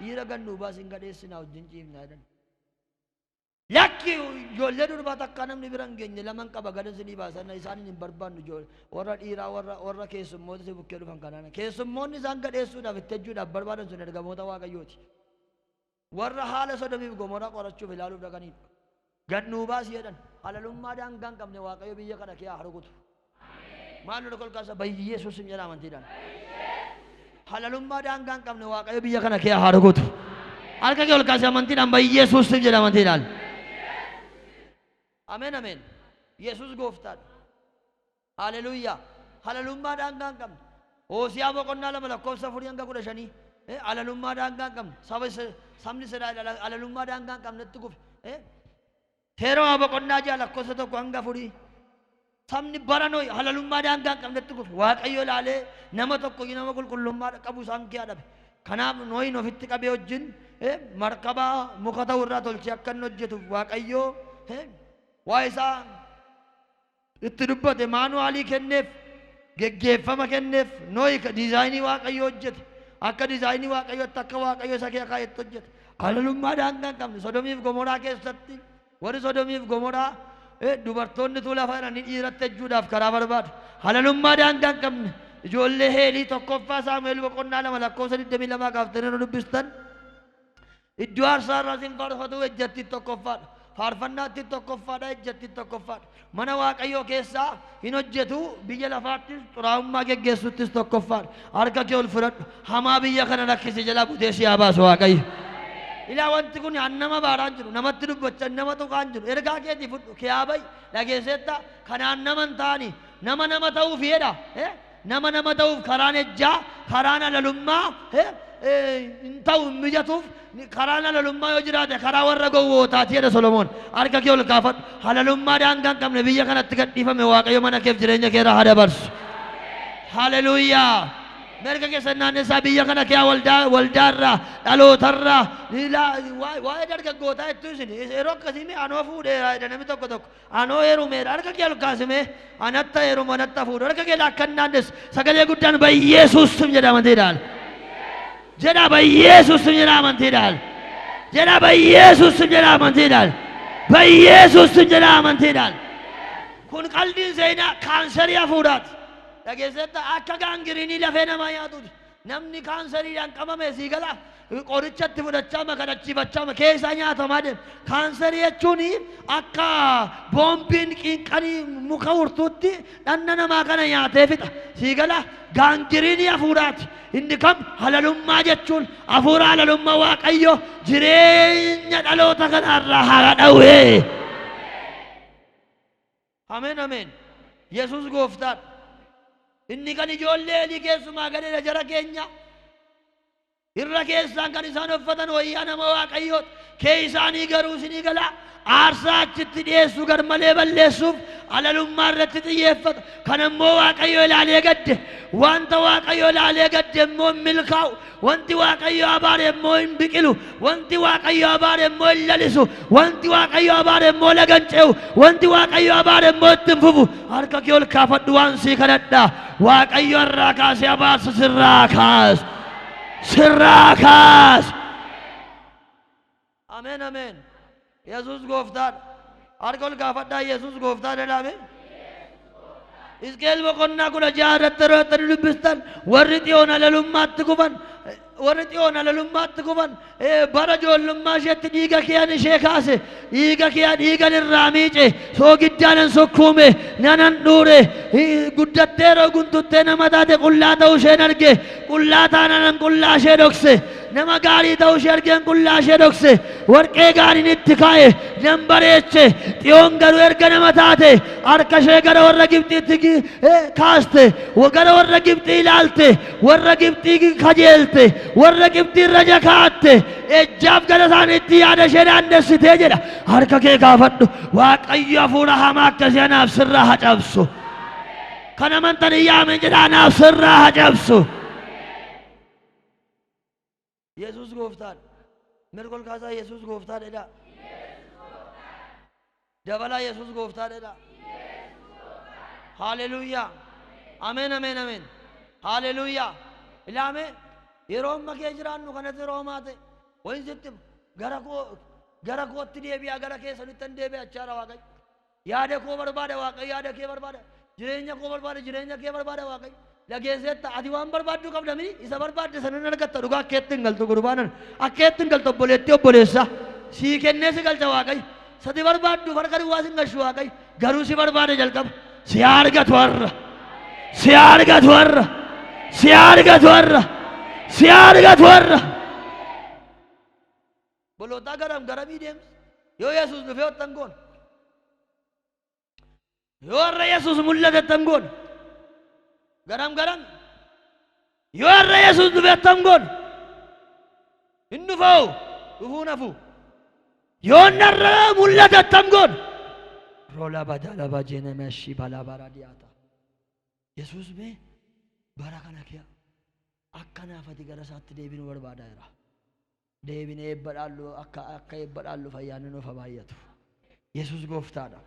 dhiira gannuu baas hin gadheessinaa wajjin ciifnaa jedhan. Lakki ijoollee durbaa takkaa namni bira hin geenye laman qaba gada isinii baasan isaaniin hin barbaannu warra dhiiraa warra warra keessummoota si bukkee dhufan kanaan. Keessummoonni isaan gadheessuudhaaf itti ejjuudhaaf barbaadan sun ergamoota Waaqayyooti. Warra haala Sodomiif Gomoraa qorachuuf ilaaluuf dhaqaniidha. Gad nuu baasi jedhan. Halalummaa daangaa hin qabne Waaqayyo biyya kana kee haa rukutu. Maal lola kolkaasa Bayyesuus sim jedha amantiidhaan. Halalummaa daangaa hin qabne Waaqayyo biyya kana kee haa rukutu. Harka kee ol kaasi amantiidhaan Bayyesuus sim jedha amantiidhaan. Ameen ameen. Yesuus gooftaadha. Haleluuyaa. Halalummaa daangaa hin qabne. Hoosiyaa boqonnaa 2 lakkoofsa 4 hanga 15. Halalummaa daangaa hin qabne. Saba sabni Israa'el halalummaa daangaa hin qabnetti kufe. Seera boqonnaa 6 lakkoofsa 1 hanga 4. Sabni bara Nohi halalummaa daangaa hin qabnetti kufe. Waaqayyo ilaalee nama tokko iyyuu nama qulqullummaa qabu isaan keessaa dhabe. Kanaaf Nohiin ofitti qabee wajjin markaba muka ta'u irraa tolchee akka inni hojjetuuf Waaqayyo waa isaa itti dubbate, maanuwaalii kenneef, geggeeffama kenneef. Nohi diizaayinii Waaqayyo hojjete. Akka diizaayinii Waaqayyootti, akka Waaqayyo isa kee kaa'etti hojjete. Halalummaa daangaa hin qabne Sodomiif Gomoraa keessatti. Warri Sodomiif Gomoraa dubartoonni utuu lafa jiranii dhiiratti ejjuudhaaf karaa barbaadu. Halalummaa daangaa hin qabne. Ijoollee Heelii, 1ffaa Saamu'eel boqonnaa 2 lakkoofsa 22 kaaftanii yeroo dubbistan, iddoo aarsaa irraas hin faarfatu, ejjattiin tokkoffaadha. Faarfannaatti tokkoffaadha, ejjattiin tokkoffaadha. Mana Waaqayyoo keessaa hin hojjetu, biyya lafaattis xuraa'ummaa geggeessuttis tokkoffaadha. Harka kee ol fudhadhu. Hamaa biyya kana rakkise jalaa butee si haa baasu Waaqayyo. Ilaa, wanti kun an nama baaraan jiru, namatti dubbachaa, nama tuqaan jiru. Ergaa keetii fudhu, kee haa ba'i. Dhageesseetta, kanaan nama hin taani. Nama nama ta'uuf jedha. Nama nama ta'uuf karaan ejjaa, karaan halalummaa hin ta'u, hin mijatuuf. Karaan halalummaa yoo jiraate karaa warra gowwootaati jedha Solomoon. Harka kee ol kaafadhu. Halalummaa daangaa hin qabne biyya kanatti gadhiifame Waaqayyo mana keef jireenya kee irraa haa dabarsu. Haleluuyaa. Mirga keessan naannessaa, biyya kana kee waldaa waldaarraa, dhalootarraa. Waa'ee dargaggootaa jettuu isin yeroo akkasii mee anoo fuudheera jedha namni tokko tokko. Anoo heerumeera. Harka kee ol kaasimee, anatta heerumu, anatta fuudhu. Harka kee akkan naannes, sagalee guddaan "Bayyeesuus sim" jedha amantiidhaan. Jedha, "Bayyeesuus sim" jedha amantiidhaan. Jedha, "Bayyeesuus sim" jedha amantiidhaan. "Bayyeesuus sim" jedha amantiidhaan. Kun qaldiin seenaa kaanserii hafuuraati. Dhageessetta, akka gaangiriinii lafee namaa nyaatuuti. Namni kaanseriidhaan qabame, sii gala, qoricha itti fudhachaa makadhachiifachaa keessaa nyaatamaa deema. Kaanserii jechuun akka boombiin qinqanii muka urtuutti dhanna namaa kana nyaatee fixa. Sii gala, gaangiriinii hafuuraati. Inni kam halalummaa jechuun hafuura halalummaa Waaqayyo jireenya dhaloota kanarraa haa dhawee. Ameen, ameen. Yesuus gooftaadha. Inni kan ijoollee Eelii keessumaa gadeedha, jara keenya. Irra keessaan kan isaan uffatan wayyaa nama Waaqayyooti. Kee isaanii garuu, isinii galaa, aarsaa achitti dhiyeessu gar malee balleessuuf halalummaa irratti xiyyeeffata. Kan ammoo Waaqayyo ilaalee gadde. Wanta Waaqayyo ilaalee gadde immoo hin milkaa'u. Wanti Waaqayyo abaare immoo hin biqilu. Wanti Waaqayyo abaare immoo hin lalisu. Wanti Waaqayyo abaare immoo laga hin ce'u. Wanti Waaqayyo abaare immoo itti hin fufu. Harka kee ol kaafadhu, waan sii kadhadha. Waaqayyo irraa kaasee abaarsa sirraa kaas. Sirraa kaas. Ameen, ameen. Yesuus gooftaadha. Harka ol kaafadhaa, "Yesuus gooftaadha" jedhame. Hisqeel boqonnaa 16 irratti yeroo itti dubbistan, warri Xiyoon halalummaatti kufan, warri Xiyoon halalummaatti kufan, bara ijoollummaa isheetti dhiiga kiyaan ishee kaase, dhiiga kiyaa dhiigan irraa miice, soogiddaanan sukkuume, nanan dhuure. Guddattee yeroo guntuttee nama taate qullaa ta'uu isheen arge. Qullaa taananan qullaa ishee dhokse. Nama gaarii ta'uu ishee argeen qullaa ishee dhokse. Warqee gaariin itti kaa'e, nan bareeche. Xiyoon garuu erga nama taate harka ishee gara warra Gibxiitti kaaste, gara warra Gibxii ilaalte, warra Gibxii kajeelte, warra Gibxii irra jakaatte, ejjaaf gara isaaniitti yaada ishee naannessitee jedha. Harka kee kaafadhu. Waaqayyo hafuura hamaa akkasii anaaf sirraa haa cabsu. Kan amantan iyyaa ameen jedha, anaaf sirraa haa cabsu. Yesuus gooftaadha. Mirga ol kaasaa, "Yesuus gooftaadha" jedhaa. Dabalaa, "Yesuus gooftaadha" jedhaa. Haleluuyaa. Ameen, ameen, ameen. Haleluuyaa. Ilaame, yeroo amma kee jiraannu kanatti yeroo hamaa ta'e wayin sitti hima. Gara koo, gara kootti deebi'aa, gara keessanitti hin deebi'a jechaadha Waaqayyo. Yaada koo barbaada Waaqayyo, yaada kee barbaada. Jireenya koo barbaada, jireenya kee barbaada Waaqayyo. Dhageesseetta, ati waan barbaaddu qabda miti, isa barbaadde sanan argatta. Dhugaa akkeetti hin galtu gurbaanan, akkeetti hin galtu obboleettii, obboleessa. Sii kennee si galcha Waaqayyo. Sati barbaaddu harka duwwaa sin galchu Waaqayyo. Garuu si barbaada jalqaba. Si haa argatu har'a. Si haa argatu har'a. Si haa argatu har'a. Si haa argatu har'a. Bolootaa garam garamii deemsa. Yoo Yesuus dhufee ottan goona. Yoo har'a Yesuus mul'ate attam goona? Garam garam? Yoo har'a Yesuus dhufe attam goona? Hin dhufoo? Dhufuu nafu. Yoo narra mul'ate attam goona? Rola badala bajene meshi bala bara diyaata. Yesuus mee bara kana kee akka naaf ati gara isaatti deebinu barbaadaa jira. Deebinee eebba dhaallu akka akka eebba dhaallu fayyaanni nuuf haa baay'atu. Yesuus gooftaadha.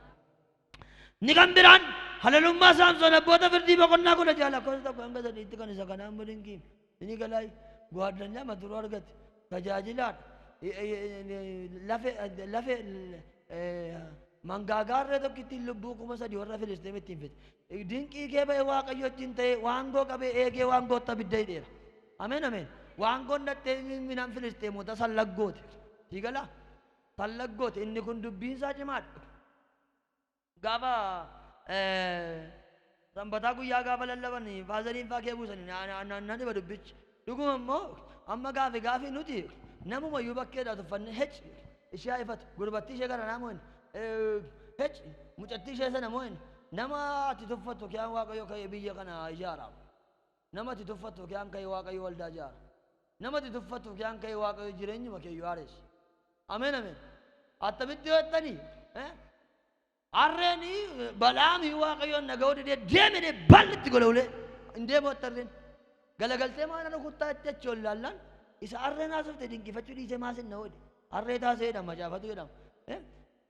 Inni kan biraan halalummaa Saamsoon abboota firdii boqonnaa 16 lakkoofsa 1 hanga 3tti kan isa kanaan dinqii. Inni galaa gwaaddanyaa maturuu argate tajaajilaadha. Lafe lafe mangaagaa harree tokkittiin lubbuu 3000 warra Filisxeem ittiin fixe. Dinqii kee ba'e Waaqayyo wajjin ta'e waangoo qabee eegee waangootti abidda hidheera. Ameen ameen. Waangoon dhattee midhaan Filisxeemota sallaggooti. Sii galaa? Sallaggooti. Inni kun dubbiin isaa cimaadha. Gaafa sanbataa guyyaa gaafa lallaban faazariin faa kee buusanii na dhiba dubbichi. Dhuguma immoo amma gaafi gaafi nuti namuma iyyuu bakkeedhaa tuffanne hec ishee haa ifatu gurbattii ishee gara naa moo'in hec mucattii ishee sana moo'in nama ati tuffattu kiyaan waaqayyo ka'ee biyya kana ijaara. Nama ati tuffattu kiyaan ka'ee waaqayyo waldaa ijaara. Nama ati tuffattu kiyaan ka'ee waaqayyo jireenyuma kee iyyuu haareessa. Ameen ameen. Attamitti yoo jettanii Harreen Bal'aami Waaqayyoon dhaga'uu didee deemi jedhee balli itti godhe ulee. Hin deemu jette harreen. Galagaltee maana rukuttaa itti achi ol laallaan isa harreen haasofte dinqifachuu dhiisee maas hin dha'u jedhe. Harree taasee jedhama macaafatu jedhama.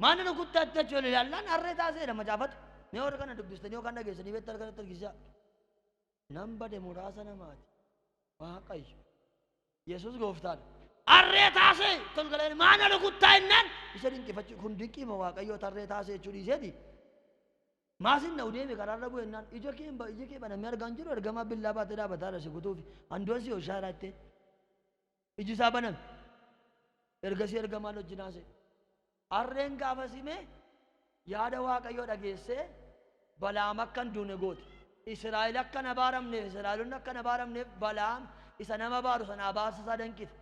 Maana rukuttaa itti achi ol ilaallaan harree taasee jedhama macaafatu. Mee warra kana dubbistanii yookaan dhageessanii beektan harka natti argisiisaa. Nan bade muraasa namaati. Waaqayyo. Yesuus gooftaadha. Harree taasee tolgaleen maana rukuttaa jennaan isa dinqifachuu kun dinqiima waaqayyoo tarree taasee jechuu dhiiseeti. Maasin na udeeme karaarra bu'e jennaan ija kee ija kee banamee argaa hin jiru ergamaa billaa baatee dhaabataa si kutuufi handoon si hoshaa irraa jettee iji isaa baname. Ergasii ergamaan wajjin haasa'e. Harreen gaafa simee yaada Waaqayyoo dhageessee Bala'aam akka hin duune goote. Israa'el akka hin abaaramneef, Israa'elonni akka hin abaaramneef Bala'aam isa nama abaaru sana abaarsa isaa danqite.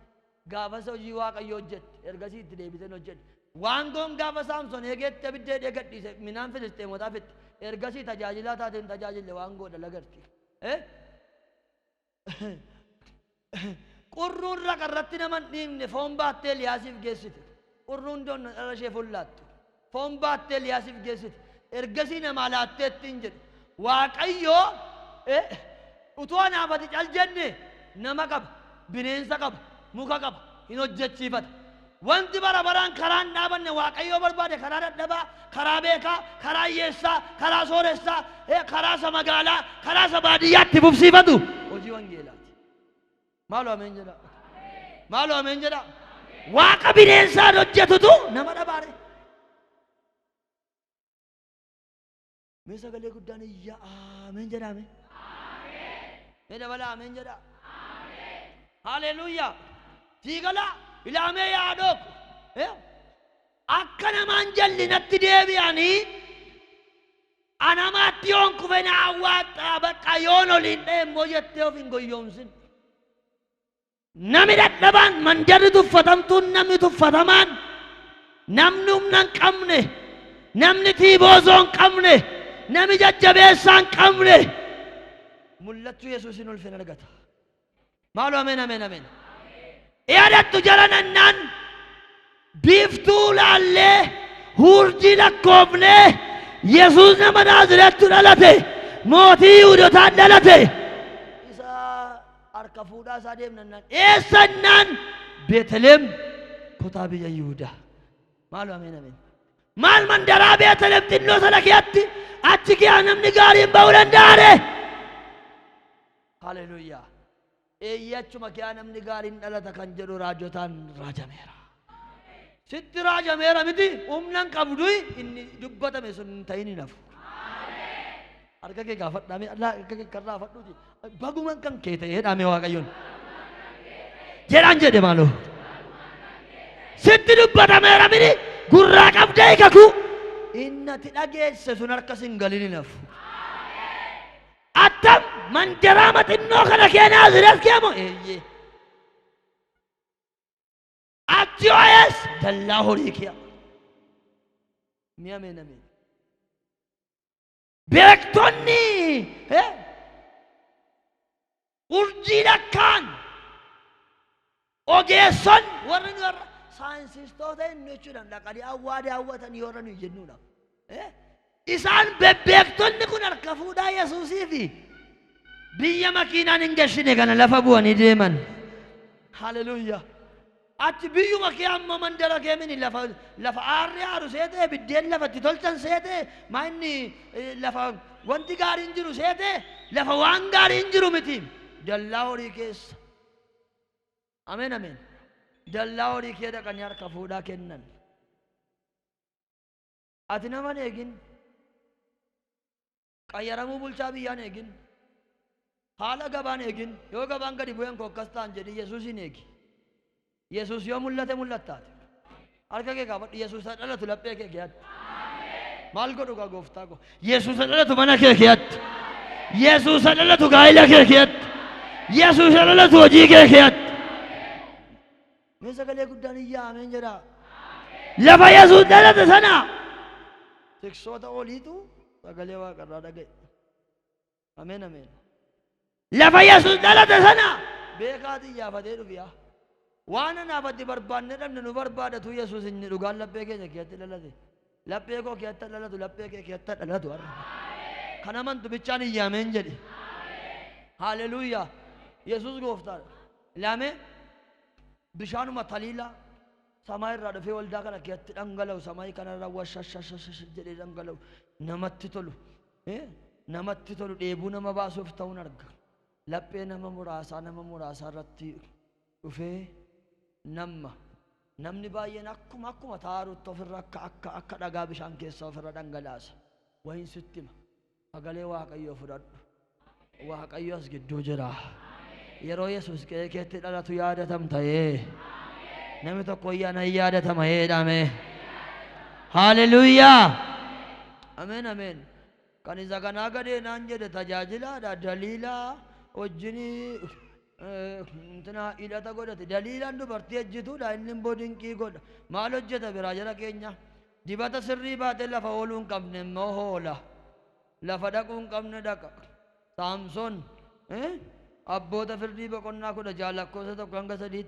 Gaafas hojii Waaqayyoo hojjette. Ergasii itti deebitee hin hojjenne. Waangoon gaafa Saamson eegeetti abidda hidhee gadhiise midhaan Filisxeemotaa fixxe. Ergasii tajaajilaa taatee hin tajaajille waangoodha lagarti. Eh? Qurruun raqa irratti nama hin dhiibne foon baattee Eliyaasiif geessite. Qurruun doonna dhala ishee fullaattu. Foon baattee Eliyaasiif geessite. Ergasii namaa laatteetti hin jedhu. Waaqayyo utuu anaaf ati cal jenne nama qaba, bineensa qaba, muka qaba, hin hojjechiifata. Wanti bara baraan karaa hin dhaabanne Waaqayyo yoo barbaade karaa dadhabaa, karaa beekaa, karaa hiyyeessaa, karaa sooressaa, karaa isa magaalaa, karaa isa baadiyyaa itti fufsiifatu hojii wangeelaati. Maaloo ameen jedhaa. Maaloo ameen jedhaa. Waaqa bineensaan hojjetutu nama dhabaare. Mee sagalee guddaan iyya ameen jedhaa mee. Mee dabalaa ameen jedhaa. Haleluuyaa. Siigalaa ilaamee yaadoo. Akka namaan jallinatti deebi'anii anamaatti yoon kufe na awwaaxxaa bakka yoon oliin dha'e immoo jettee of hin goyyoomsin. Nami dadhabaan, mandarri tuffatamtuun, namni tuffatamaan, namni humna hin qabne, namni tiiboozoo hin qabne, nami jajjabeessaa hin qabne mul'achuu Yesuusin ulfina argata. Maaloo ameen ameen ameen. Yaadattu jara nannaan biiftuu laallee huurjii lakkoofnee Yesuus nama Naazireettu dhalate mootii Yihuudotaa dhalate. Isa harka fuudhaa isaa deemnannaan eessa jennaan Beeteleem kutaa biyya Yihuudaa. Maaloo ameen ameen. Maal mandaraa Beeteleem xinnoo sana keessatti achi keessaa namni gaariin ba'uu danda'are? Haleluuyaa. Eeyyee achuma keessaa namni gaariin dhalata kan jedhu raajotaan raajameera. Sitti raajameera miti humna hin qabdu inni dubbatame sun hin ta'in hin hafu. Harka kee gaafadhaa mee Allah harka kee karraa fadhuuti. Baguman kan kee ta'ee dhaame Waaqayyoon. Jedhaan jedhe maaloo. Sitti dubbatameera miti gurraa qabdee kakuu. Inni ati dhageesse sun harka sin galin hin hafu. Attam mandaraama xinnoo kana kee Naazireet kee moo? Eeyyee. Achi ho'ees dallaa horii kee. Mi'a ameen ameen. Beektonni urjii lakkaan ogeessonni warri nu irra Saayinsistoota inni jechuudhaan dhaqanii awwaa daawwatan yoo nuyi jennuudha. Isaan bebbeektonni kun harka fuudhaa Yesuusii fi biyya makiinaan hin gashine kana lafa bu'anii deeman. Haleluuyaa. Achi biyyuma kee amma mandara kee mini lafa lafa aarri aaru seetee, biddeen lafa itti tolchan seetee, maa inni lafa wanti gaariin jiru seetee, lafa waan gaariin jiru miti. Dallaa horii keessa. Ameen ameen. Dallaa horii kee dhaqanii harka fuudhaa kennan. Ati nama hin eegin. Qayyaramuu bulchaa biyyaan eegin. Haala gabaan eegin. Yoo gabaan gadi bu'een koo akkas ta'an jedhi, Yesuusin eegi. Yesuus yoo mul'ate mul'attaati. Harka kee kaafadhu. Yesuus haa dhalatu laphee kee keessatti. Maal godhu gaa gooftaa koo? Yesuus haa dhalatu mana kee keessatti. Yesuus haa dhalatu gaa'ila kee keessatti. Yesuus haa dhalatu hojii kee keessatti. Mee sagalee guddaan iyyaa ameen jedhaa. Lafa Yesuus dhalate sana tiksoota oliitu sagalee waaqarraa dhaga'e. Ameen ameen. Lafa Yesuus dhalate sana beekaati iyyaafatee dhufi yaa. Waan anaaf ati barbaanne dhabne nu barbaadatu Yesuus inni dhugaan laphee keenya keessatti dhalate. Laphee koo keessatti dhalatu, laphee kee keessatti dhalatu har'a. Kan amantu bichaan iyya ameen jedhi. Haleluuyaa. Yesuus gooftaadha. Ilaamee bishaanuma taliilaa samaa irraa dhufee waldaa kana keessatti dhangala'u, samaa kanarra washashashashash jedhee dhangala'u, namatti tolu, namatti tolu, dheebuu nama baasuuf ta'uun arga. Laphee nama muraasaa nama muraasaa irratti dhufee namma namni baay'een akkuma akkuma taarutti ofirra akka akka akka dhagaa bishaan keessaa ofirra dhangalaasa. Wayin sitti hima. Sagalee Waaqayyoo fudhadhu. Waaqayyo as gidduu jira. Yeroo Yesuus qe'ee keetti dhalatu yaadatamta yee. Namni tokko iyyaa nan yaadatama jedhame. Haleluuyaa. Ameen ameen. Kan isa kanaa gadee naan jedhe tajaajilaadha. Daliilaa wajjin intina hidhata godhate. Daliilaan dubartii ejjituudha. Inni immoo dinqii godha. Maal hojjeta biraa jara keenya? Dibata sirrii baatee lafa ooluu hin qabne immoo hoola. Lafa dhaquu hin qabne dhaqa. Saamson Abboota Firdii boqonnaa 16 lakkoofsa 1 hanga 3tti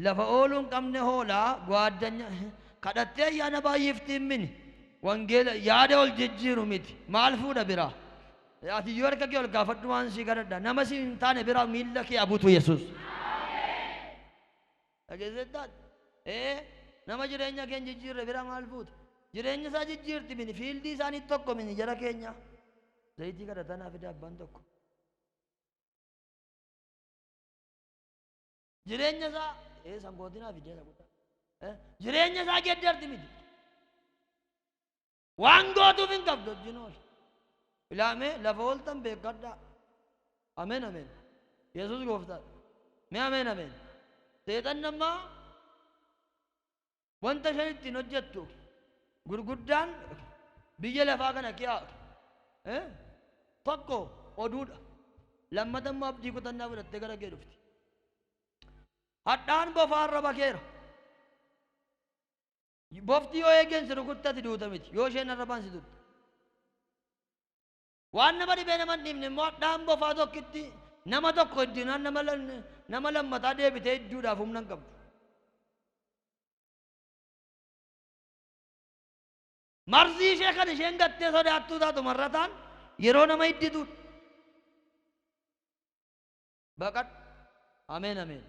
lafa ooluu hin qabne hoola, gwaaddanya kadhattee ayyaana baay'iftiin mini. Wangeela yaada ol jijjiiru miti. Maal fuudha biraa? Ati iyyuu harka kee ol kaafadhu, waan sii kadhadha. Nama si hin taane biraa miilla kee abutu Yesuus. Dhageessettaa? Ee, nama jireenya kee hin jijjiirre bira maal fuuta? Jireenya isaa jijjiirti mini, fiildii isaanii tokko mini jara keenya. Zayitii kadhataa naa fida abbaan tokko. Jireenya isaa sangootii naa fidee isa guddaa. Jireenya isaa geddarti miti. Waan gootuuf hin qabdu wajjin ooli. Ilaamee lafa ooltan beekadhaa. Ameen ameen. Yesuus gooftaadha. Mee ameen ameen. Seexanni ammaa wanta shan ittiin hojjettu gurguddaan biyya lafaa kana kiyaa tokko oduudha. Lammata immoo abdii kutannaa fudhattee gara kee dhufti. Hadhaan bofaa arraba keera. Bofti yoo eegeen si rukutte ati duuta miti. Yoo isheen arrabaan si tutte. Waan nama dhibee nama hin dhiibne immoo hadhaan bofaa tokkitti nama tokko iddinaan nama lammataa deebitee idduudhaaf humna hin qabdu. Marzii ishee kan isheen gattee sodaattuu taatu marrataan yeroo nama iddituudha. Baqadhu. Ameen ameen.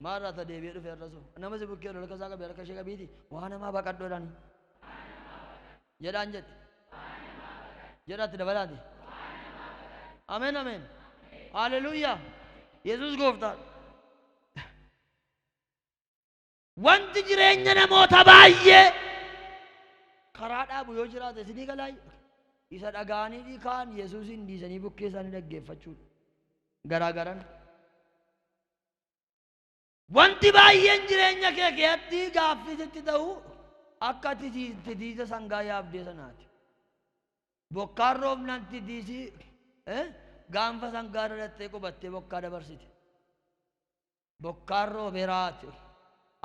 Maal irraa ta deebi'ee dhufe har'a sun? Nama si bukkee harka isaa qabi, harka ishee qabiiti waa namaa baqadhu jedhani. Jedhaan jedhi. Jedhaatti dabalaati. Ameen ameen. Haleluuyaa. Yesuus gooftaadha. Wanti jireenya namoota baay'ee karaa dhaabu yoo jiraate isinii galaa, isa dhaga'anii kaan Yesuusin dhiisanii bukkee isaanii dhaggeeffachuudha. Garaagaran. Wanti baay'een jireenya kee keessatti gaaffii sitti ta'u akka titiisa sangaa yaabdee sanaati. Bokkaan roobnaan titiisi gaanfa sangaa irra dhattee qubattee bokkaa dabarsite. Bokkaan roobeeraati.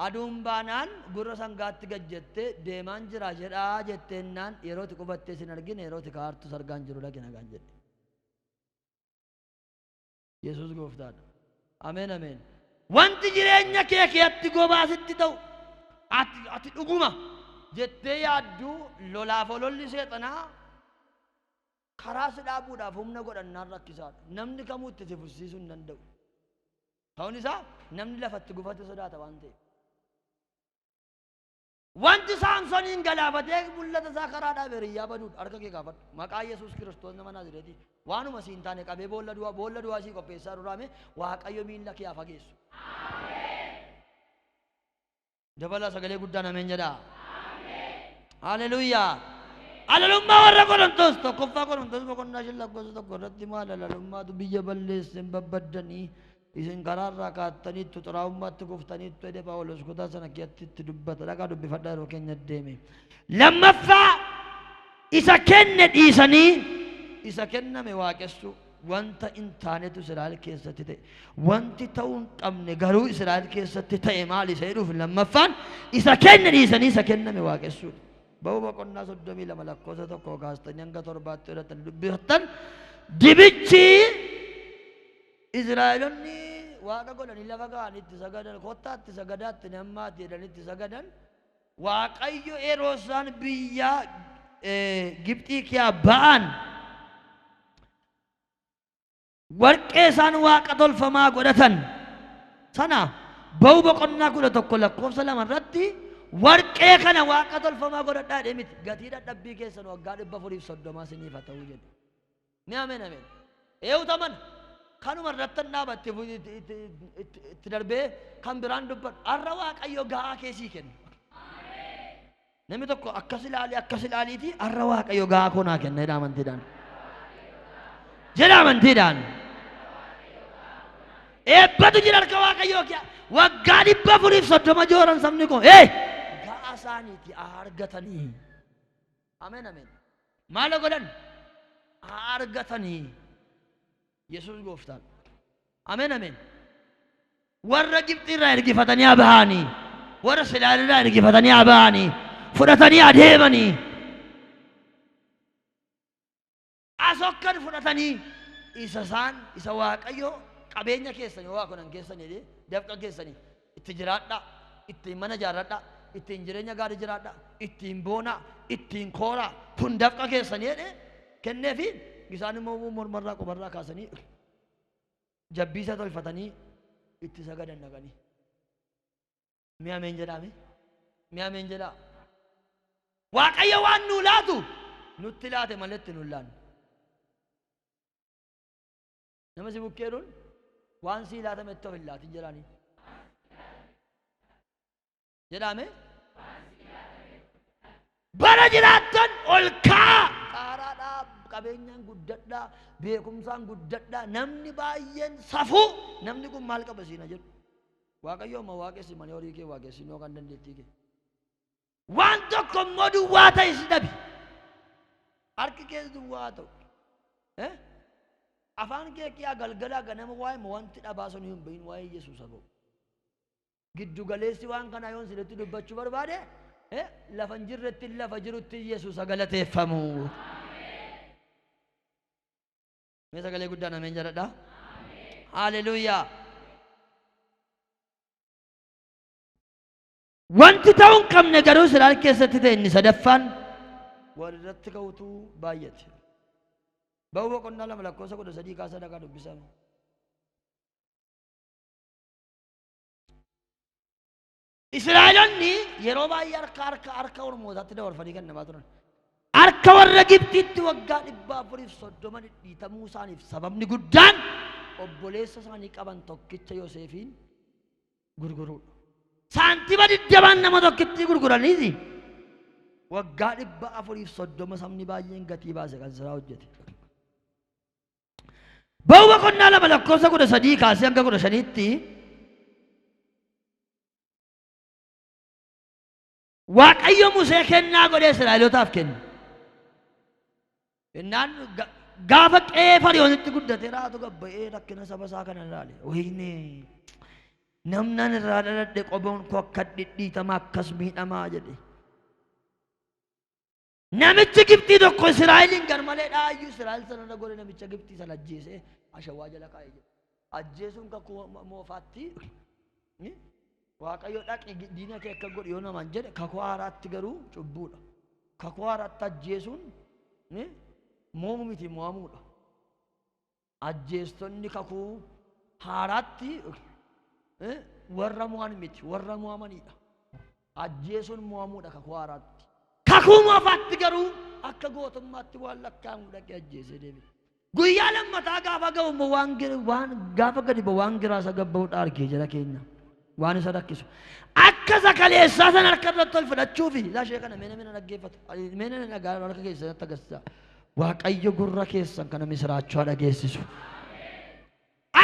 Aduun baanaan gurra sangaatti gad jettee deemaan jira jedhaa jetteennaan yeroo itti qubattee sin argine, yeroo itti kaartu sargaan jiru dhaqi nagaan jedhe. Yesuus gooftaadha. Ameen ameen. Wanti jireenya kee keessatti gobaa sitti ta'u Ati ati dhuguma jettee yaaddu lolaaf ololli seexanaa karaa si dhaabuudhaaf humna godhannaan rakkisaadha. Namni kamuu itti si fufsiisuu hin danda'u. Ta'uun isaa namni lafatti gufate sodaata waan ta'eef. Wanti Saamsoniin galaafatee mul'ata isaa karaa dhaabe hiriyyaa baduudha. Harka kee kaafadhu. Maqaa Yesuus Kiristoos nama Naazireetii. Waanuma siin taane qabee boolla du'aa boolla du'aa sii qopheessaa duraame Waaqayyo miilla kee haa fageessu. Dabalaa sagalee guddaan ameen jedhaa. Haleluuyaa. Alalummaa warra Qorontos tokkoffaa Qorontos boqonnaa 5 lakkoofsa 1 irratti maal alalummaatu biyya balleesse hin babbaddanii isin karaa irraa kaattaniittu xuraa'ummaatti kuftaniittu jedhee Phaawulos kutaa sana keessatti itti dubbata. Dhaqaa dubbifadhaa yeroo keenya deeme. Lammaffaa isa kenne dhiisanii isa kenname waaqessuu. Wanta hin taanetu Israa'el keessatti ta'e. Wanti ta'uu hin qabne garuu Israa'el keessatti ta'e maali isa jedhuuf lammaffaan isa kenne dhiisanii isa kenname waaqessuudha. Ba'uu boqonnaa 32 lakkoofsa 1 kaastanii hanga torbaatti godhatan dubbifattan dibichi Israa'elonni waaqa godhanii lafa ga'anii itti sagadan kottaa itti sagadaatti nammaati jedhanii itti sagadan Waaqayyo yeroo isaan biyya Gibxii kiyaa ba'an warqee isaan waaqa tolfamaa godhatan sana Ba'uu boqonnaa 11 lakkoofsa 2 irratti warqee kana waaqa tolfamaa godhadhaa jedhee miti gatii dadhabbii keessan waggaa 430 isiniif haa ta'uu jedhe. Ni ameen ameen. Eewutu amana. Kanuma irrattan dhaaba itti itti itti darbee kan biraan dubbadhu. Har'a Waaqayyo ga'aa kee sii kenna. Namni tokko akkas ilaalii akkas ilaaliiti har'a Waaqayyo ga'aa koo naa kenna jedha amantiidhaan. Jedha amantiidhaan. Eebbatu jira harka Waaqayyoo kee. Waggaa 430 jooran sabni koo. Ee ga'aa isaaniiti haa argatanii. Ameen ameen. Maal godhan? Haa argatanii. Yesuus gooftaan. Ameen ameen. Warra Gibxii irraa ergifatanii haa bahanii. Warra Israa'el irraa ergifatanii haa bahanii. Fudhatanii adeemanii. Asokkan fudhatanii isa isaan isa Waaqayyo qabeenya keessan yoo waa kunan keessan jedhee dafqa keessanii itti jiraadhaa, ittiin mana ijaarradhaa, ittiin jireenya gaarii jiraadhaa, ittiin boonaa, ittiin kooraa, kun dafqa keessanii jedhee kenneefi isaan immoo mormarraa qubarraa kaasanii jabbiisa tolfatanii itti sagadan dhaqanii. Mee ameen jedhaa mee? Mee ameen jedhaa? Waaqayyo waan nuu laatu nutti laate malee itti nun laanne. Nama si bukkeeruun waan sii laatametti of hin laatin jedhaanii. Jedhaame? Bara jiraattan ol ka'aa. Xaaraadhaa, qabeenyaan guddadhaa, beekumsaan guddadhaa, namni baay'een safuu namni kun maal qaba siina jedhu. Waaqayyo amma waaqessi malee horii kee waaqessi yookaan dandeettii kee. Waan tokko immoo duwwaa ta'e si dhabi. Harki kees duwwaa haa ta'u. Eh? Afaan kee kiyaa galgalaa ganama waa'ee wanti dhabaa sun hin bahin waa'ee Yesuus haa ba'u. Giddu galeessi waan kanaa yoon isinitti dubbachuu barbaade eh, lafa hin jirretti lafa jirutti Yesuus haa galateeffamu. Mee sagalee guddaan ameen jedhadha. Haleluuyaa. Wanti ta'uu hin qabne garuu Israa'el keessatti ta'e inni sadaffaan walirratti ka'utu baay'ate. Ba'uu boqonnaa 2 lakkoofsa 13 kaasa dhaqaa dubbisaa. Israa'elonni yeroo baay'ee harka harka harka ormootaatti dabarfanii kennamaa turan. Harka warra Gibxiitti waggaa 430 dhidhiitamuu isaaniif sababni guddaan obboleessa isaanii qaban tokkicha Yoseefiin gurguruudha. Saantima digdamaan nama tokkittii gurguraniiti. Waggaa 430 sabni baay'een gatii baase kan siraa hojjete. Ba'uu boqonnaa 2 lakkoofsa 13 kaasee hanga 15tti Waaqayyo Musee kennaa godhee Israa'elotaaf kenne. Kennaan gaafa qe'ee Fariyoonitti guddatee raatu gabba'ee rakkina saba isaa kana ilaale. Wayne namnan irraa dhaladhe qoboon koo akka dhidhiitamaa akkas miidhamaa jedhe. Namichi Gibxii tokko Israa'eliin garmalee dha'ayyuu Israa'el sanarra gore namicha Gibxii sana ajjeesee ashawaa jala kaa'ee jira. Ajjeesuun kakuu moofaatti Waaqayyo dhaqi diina kee akka godhu yoo namaan jedhe kakuu haaraatti garuu cubbuudha. Kakuu haaraatti ajjeesuun moomu miti mo'amuudha. Ajjeestonni kakuu haaraatti warra mo'an miti warra mo'amanidha. Ajjeesuun mo'amuudha kakuu haaraatti. Kakuu moofaatti garuu akka gootummaatti waan lakkaa'amu dhaqee ajjeesee deebi'e. Guyyaa lammataa gaafa ga'u immoo waan gaafa gadi ba'u waan giraasa gabba'uudha argee jala keenya. Waan isa rakkisu. Akka sakaleessaa sana harka irratti ol fudhachuufi lashee kana meena meena dhaggeeffatu. Meena dhagaa harka keessatti agarsiisa. Waaqayyo gurra keessan kana misiraachuu dhageessisu.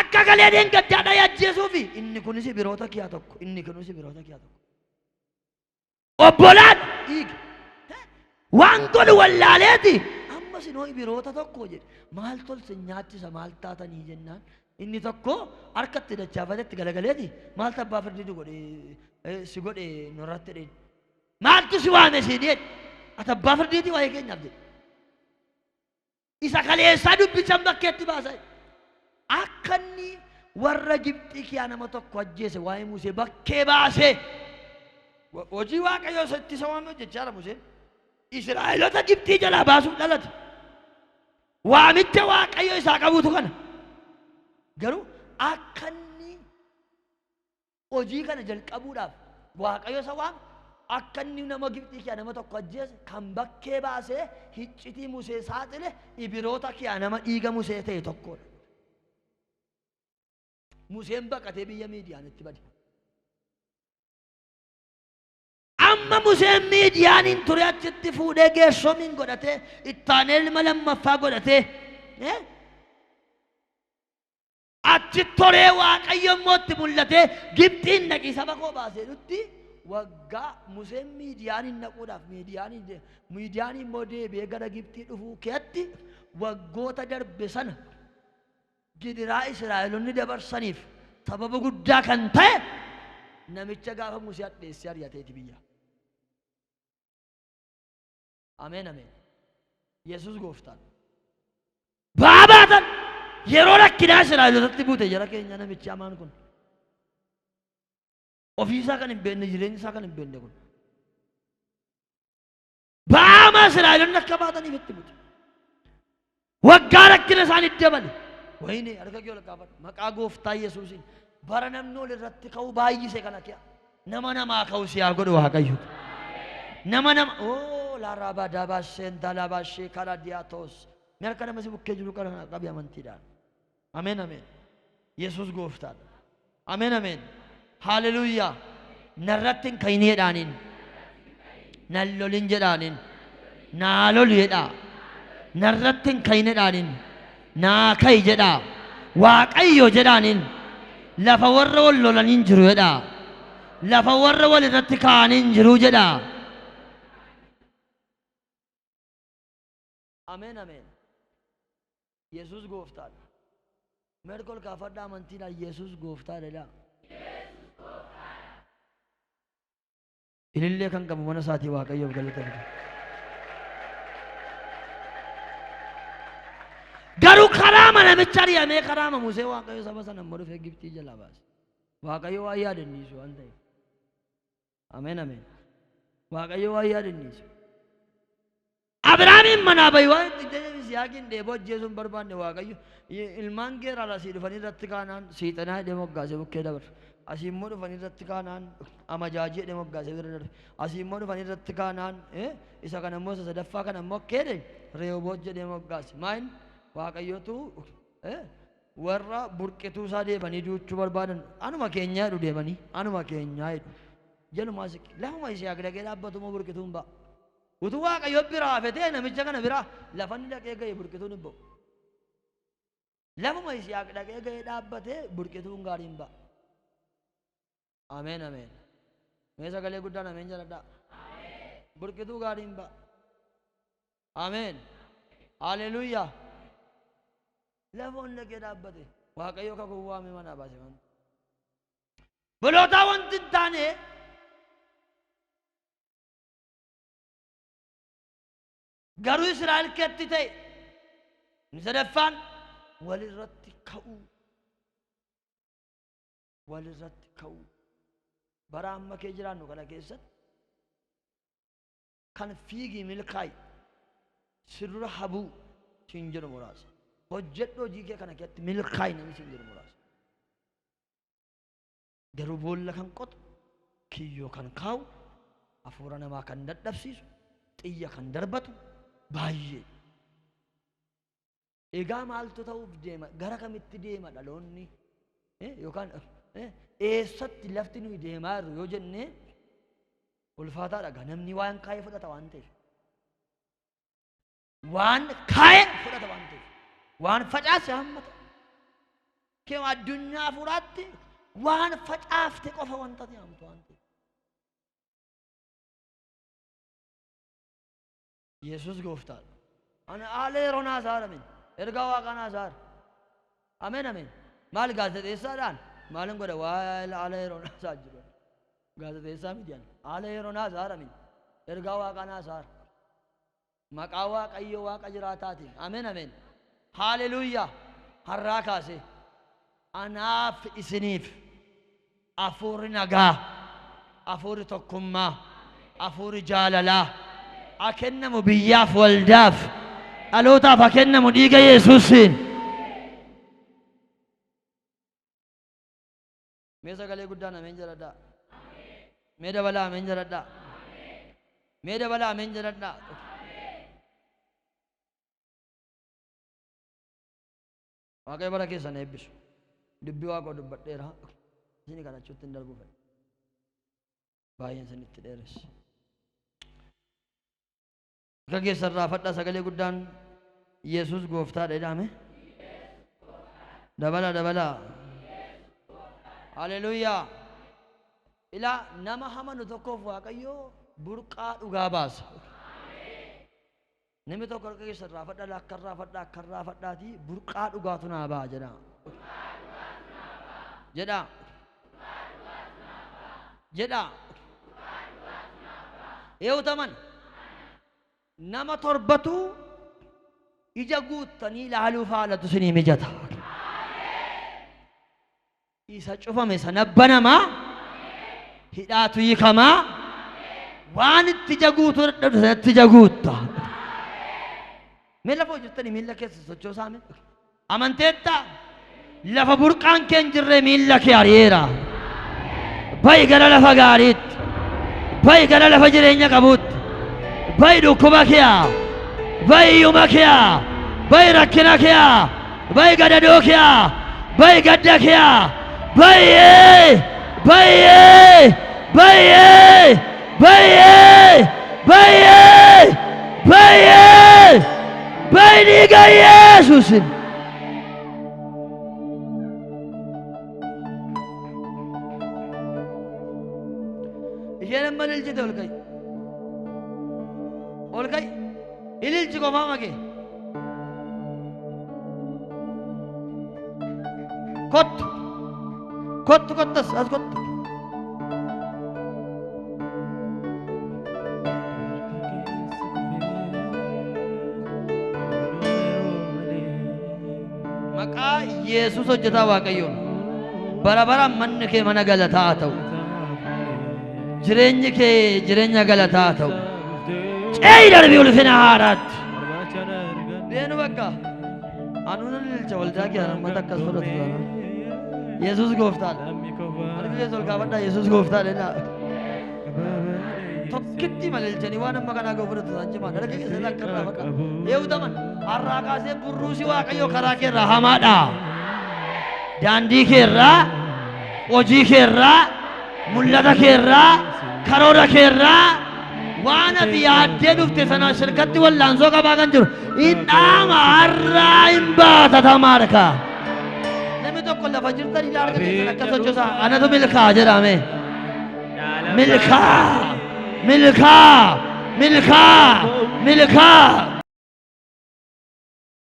Akka galee deengaddaa dhayee ajjeesuufi inni kunis biroota kiyaa tokko inni kunis biroota kiyaa tokko. Obbolaan dhiiga. Waan godhu wallaaleeti. Ammas inoo biroota tokko jedhe. Maal tolse nyaachisa maal taatanii jennaan. Inni tokko harkatti dachaafatetti galagaleeti. Maaltu abbaa firdii godhe si godhe nurratti jedheen. Maaltu si waame siin jedhe. Ati abbaa firdiitii waa'ee keenyaaf jedhe. Isa kaleessaa dubbichan bakkeetti baasa. Akka inni warra Gibxii kiyaa nama tokko ajjeese waa'ee Musee bakkee baasee. Hojii Waaqayyoo isa ittisa waan hojjechaa jira Museen. Israa'eloota Gibxii jalaa baasuuf dhalate. Waamicha Waaqayyo isaa qabutu kana. Garuu akka inni hojii kana jalqabuudhaaf Waaqayyo isa waame akka inni nama Gibxii kiyaa nama tokko ajjeese kan bakkee baasee hiccitii Musee saaxile Ibiroota kiyaa nama dhiiga Musee ta'e tokkodha. Museen baqatee biyya Miidiyaanitti bade. Amma Museen Miidiyaaniin ture achitti fuudhee Geershoomiin godhatee ittaanee ilma lammaffaa godhatee achi toree Waaqayyo immoo itti mul'atee Gibxiin dhaqii saba koo baasee nutti waggaa Museen Miidiyaaniin dhaquudhaaf Miidiyaaniin immoo deebi'ee gara Gibxii dhufuu keetti waggoota darbe sana gidiraa Israa'eloonni dabarsaniif sababa guddaa kan ta'e namicha gaafa Musee hadheessee ari'ateeti biyya. Ameen ameen. Yesuus gooftaan. Baabaatan yeroo rakkinaa Israa'elootatti buute jara keenya namichi hamaan kun. Ofiisaa kan hin beekne jireenya isaa kan hin beekne kun. Ba'aama Israa'eloonni akka baataniif itti bute. Waggaa rakkina isaanii dabale. Wayine harka kee ol kaafadhu. Maqaa gooftaa Yesuusiin bara namni ol irratti ka'u baay'ise kana kee nama namaa ka'u si haa godhu Waaqayyo. Nama nama oo laaraabaa daabaashee ndaalabaashee karaa diyaatoos. Mee harka nama si bukkee jiru kana qabi amantiidhaan. Ameen ameen. Yesuus gooftaadha. Ameen ameen. Haaleluyyaa. Narratti hin ka'in jedhaaniin. Nan lolin jedhaaniin. Naa lolu jedhaa. Narratti hin ka'in jedhaaniin. Naa ka'i jedhaa. Waaqayyo jedhaaniin. Lafa warra wal lolaniin jiru jedhaa. Lafa warra wal irratti ka'aniin jiru jedhaa. Ameen ameen. Yesuus gooftaadha. Mee ol kaafadhaa amantiidhaan Yesuus gooftaadha jedhaa. Ilillee kan qabu mana isaatii Waaqayyoof galata fida. Garuu karaama namicha ari'amee karaama Musee Waaqayyo saba sana immoo dhufee Gibxii jalaa baase. Waaqayyo waan yaadanniisu waan ta'eef. Ameen ameen. Waaqayyo waan yaadanniisu. Abrahaamiin manaa bahi waan itti jedhe Yisihaaqiin dheeboo ajjeesuu hin barbaanne Waaqayyo ilmaan Geeraar asii dhufanii irratti kaanaan Siixanaa jedhee moggaasee bukkee dabarse. Asii immoo dhufanii irratti kaanaan Amajaajii jedhee moggaasee bira darbe. Asii immoo dhufanii irratti kaanaan isa kana immoo isa sadaffaa kana immoo akkeedhe Rehoboot jedhee moggaase. Maayin Waaqayyotu warra burqituu isaa deemanii duuchuu barbaadan anuma keenyaa jedhu deemanii anuma keenyaa jedhu. Jalumaa siqi lafuma Yisihaaq dhaqee dhaabbatu immoo burqituun ba'a. Utuu Waaqayyo biraa hafe ta'e namicha kana biraa lafa inni dhaqee ga'e burqituun hin ba'u. Lafuma Yisihaaq dhaqee ga'ee dhaabbate burqituun gaariin ba'a. Ameen ameen. Mee sagalee guddaan ameen jedhadhaa. Burqituu gaariin ba'a. Ameen. Haleluuyaa. Lafa inni dhaqee dhaabbate Waaqayyo kakuu waamee manaa baase waan. Bolootaa wanti hin taane garuu Israa'el keetti ta'e. Inni sadaffaan walirratti ka'uu. Walirratti ka'uu. Bara amma kee jiraannu kana keessatti kan fiigii milkaa'i sirra habuu siin jedhu muraasa. Hojjedhu hojii kee kana keessatti milkaa'i namni siin jedhu muraasa. Garuu boolla kan qotu, kiyyoo kan kaa'u, hafuura namaa kan dadhabsiisu, xiyya kan darbatu baay'ee. Egaa maaltu ta'uuf deema? Gara kamitti deema dhaloonni? Yookaan eessatti lafti nuyi deemaa jirru yoo jenne ulfaataadha gaa namni waan kaa'ee fudhata waan ta'eef. Waan kaa'e fudhata waan ta'eef. Waan facaase hammata. Keema addunyaa hafuuraatti waan facaafte qofa wanta ati haamtu waan ta'eef. Yesuus gooftaadha. Ani haala yeroo naasaara min. Ergaa waaqaa naasaara. Ameen ameen. Maal gaazexeessaadhaan maalin godha waa'ee haala yeroo naasaa jiru. Gaazexeessaa miti ani. Haala yeroo naasaara min. Ergaa waaqaa naasaara. Maqaa Waaqayyo Waaqa jiraataatiin. Ameen ameen. Haaleluyyaa. Har'aa kaasee anaaf isiniif hafuurri nagaa, hafuurri tokkummaa, hafuurri jaalalaa haa kennamu biyyaaf, waldaaf, dhalootaaf haa kennamu dhiiga Yesuusiin. Mee sagalee guddaan ameen jedhadhaa. Mee dabalaa ameen jedhadhaa. Mee dabalaa ameen jedhadhaa. Waaqayyo bara keessan eebbisu. Dubbii Waaqoo dubbadheera. Isin kadhachuutti hin darbuu fedha. Baay'een isinitti dheeresse. Harka keessan raafadhaa sagalee guddaan Yesuus gooftaadha jedhame. Dabala dabala. Haleluuyaa. Ilaa nama hamanu tokkoof Waaqayyo burqaa dhugaa baasa. Namni tokko harka keessan raafadhaa akka raafadhaa akka raafadhaatii burqaa dhugaatu naa ba'a jedhaa. Jedhaa. Jedhaa. Eewwataman nama torbatu ija guuttanii ilaaluuf haalatu isinii mijata. Isa cufame sana banamaa, hidhaatu hiikamaa, waan itti ija guutuu dadhabde sanatti ija guutta. Mee lafa hojjettanii miilla keessa sochoosaa mee? Amanteetta? Lafa burqaan kee hin jirre miilla kee ari'eera. Ba'i gara lafa gaariitti. Ba'i gara lafa jireenya qabuutti. Ba'i dhukkuba kee. Ba'i hiyyuma kee. Ba'i rakkina kee. Ba'i gadadoo kee. Ba'i gadda kee. Ba'i ba'i ba'i ba'i ba'i ba'i ba'i dhiiga Yesuusin. Isheen amma ililchite ol ka'i. Ol ka'i. Ililchi qofaa makee. Kottu. Kottu kottas as kottu. Maqaa Yesuus hojjetaa Waaqayyoon bara baraan manni kee mana galataa haa ta'u. Jireenyi kee jireenya galataa haa ta'u. Ce'i darbii ulfina haaraatti. Deenu bakka. Anuu nan ililcha waldaa kee hammata akkas fudhatu taanaan. Yesuus gooftaadha. Harka keessa ol kaafadhaa Yesuus gooftaadha jedhaa. Tokkitti malilchanii waan amma kanaa ga'u fudhatu isaan cimaa. Harka keessa akka irraa fadhaa. Eewutaman har'aa kaasee burruusi Waaqayyoo karaa kee irraa hamaadha. Daandii kee irraa, hojii kee irraa, mul'ata kee irraa, karoora kee irraa waan ati yaaddee dhufte sana sirkatti wallaansoo qabaa kan jiru hin dhaama har'aa hin baata tamaarka. Namni tokko lafa jirtan ilaa harka keessan akka sochosaa anatu milkaa jedhame. Milkaa! Milkaa! Milkaa! Milkaa!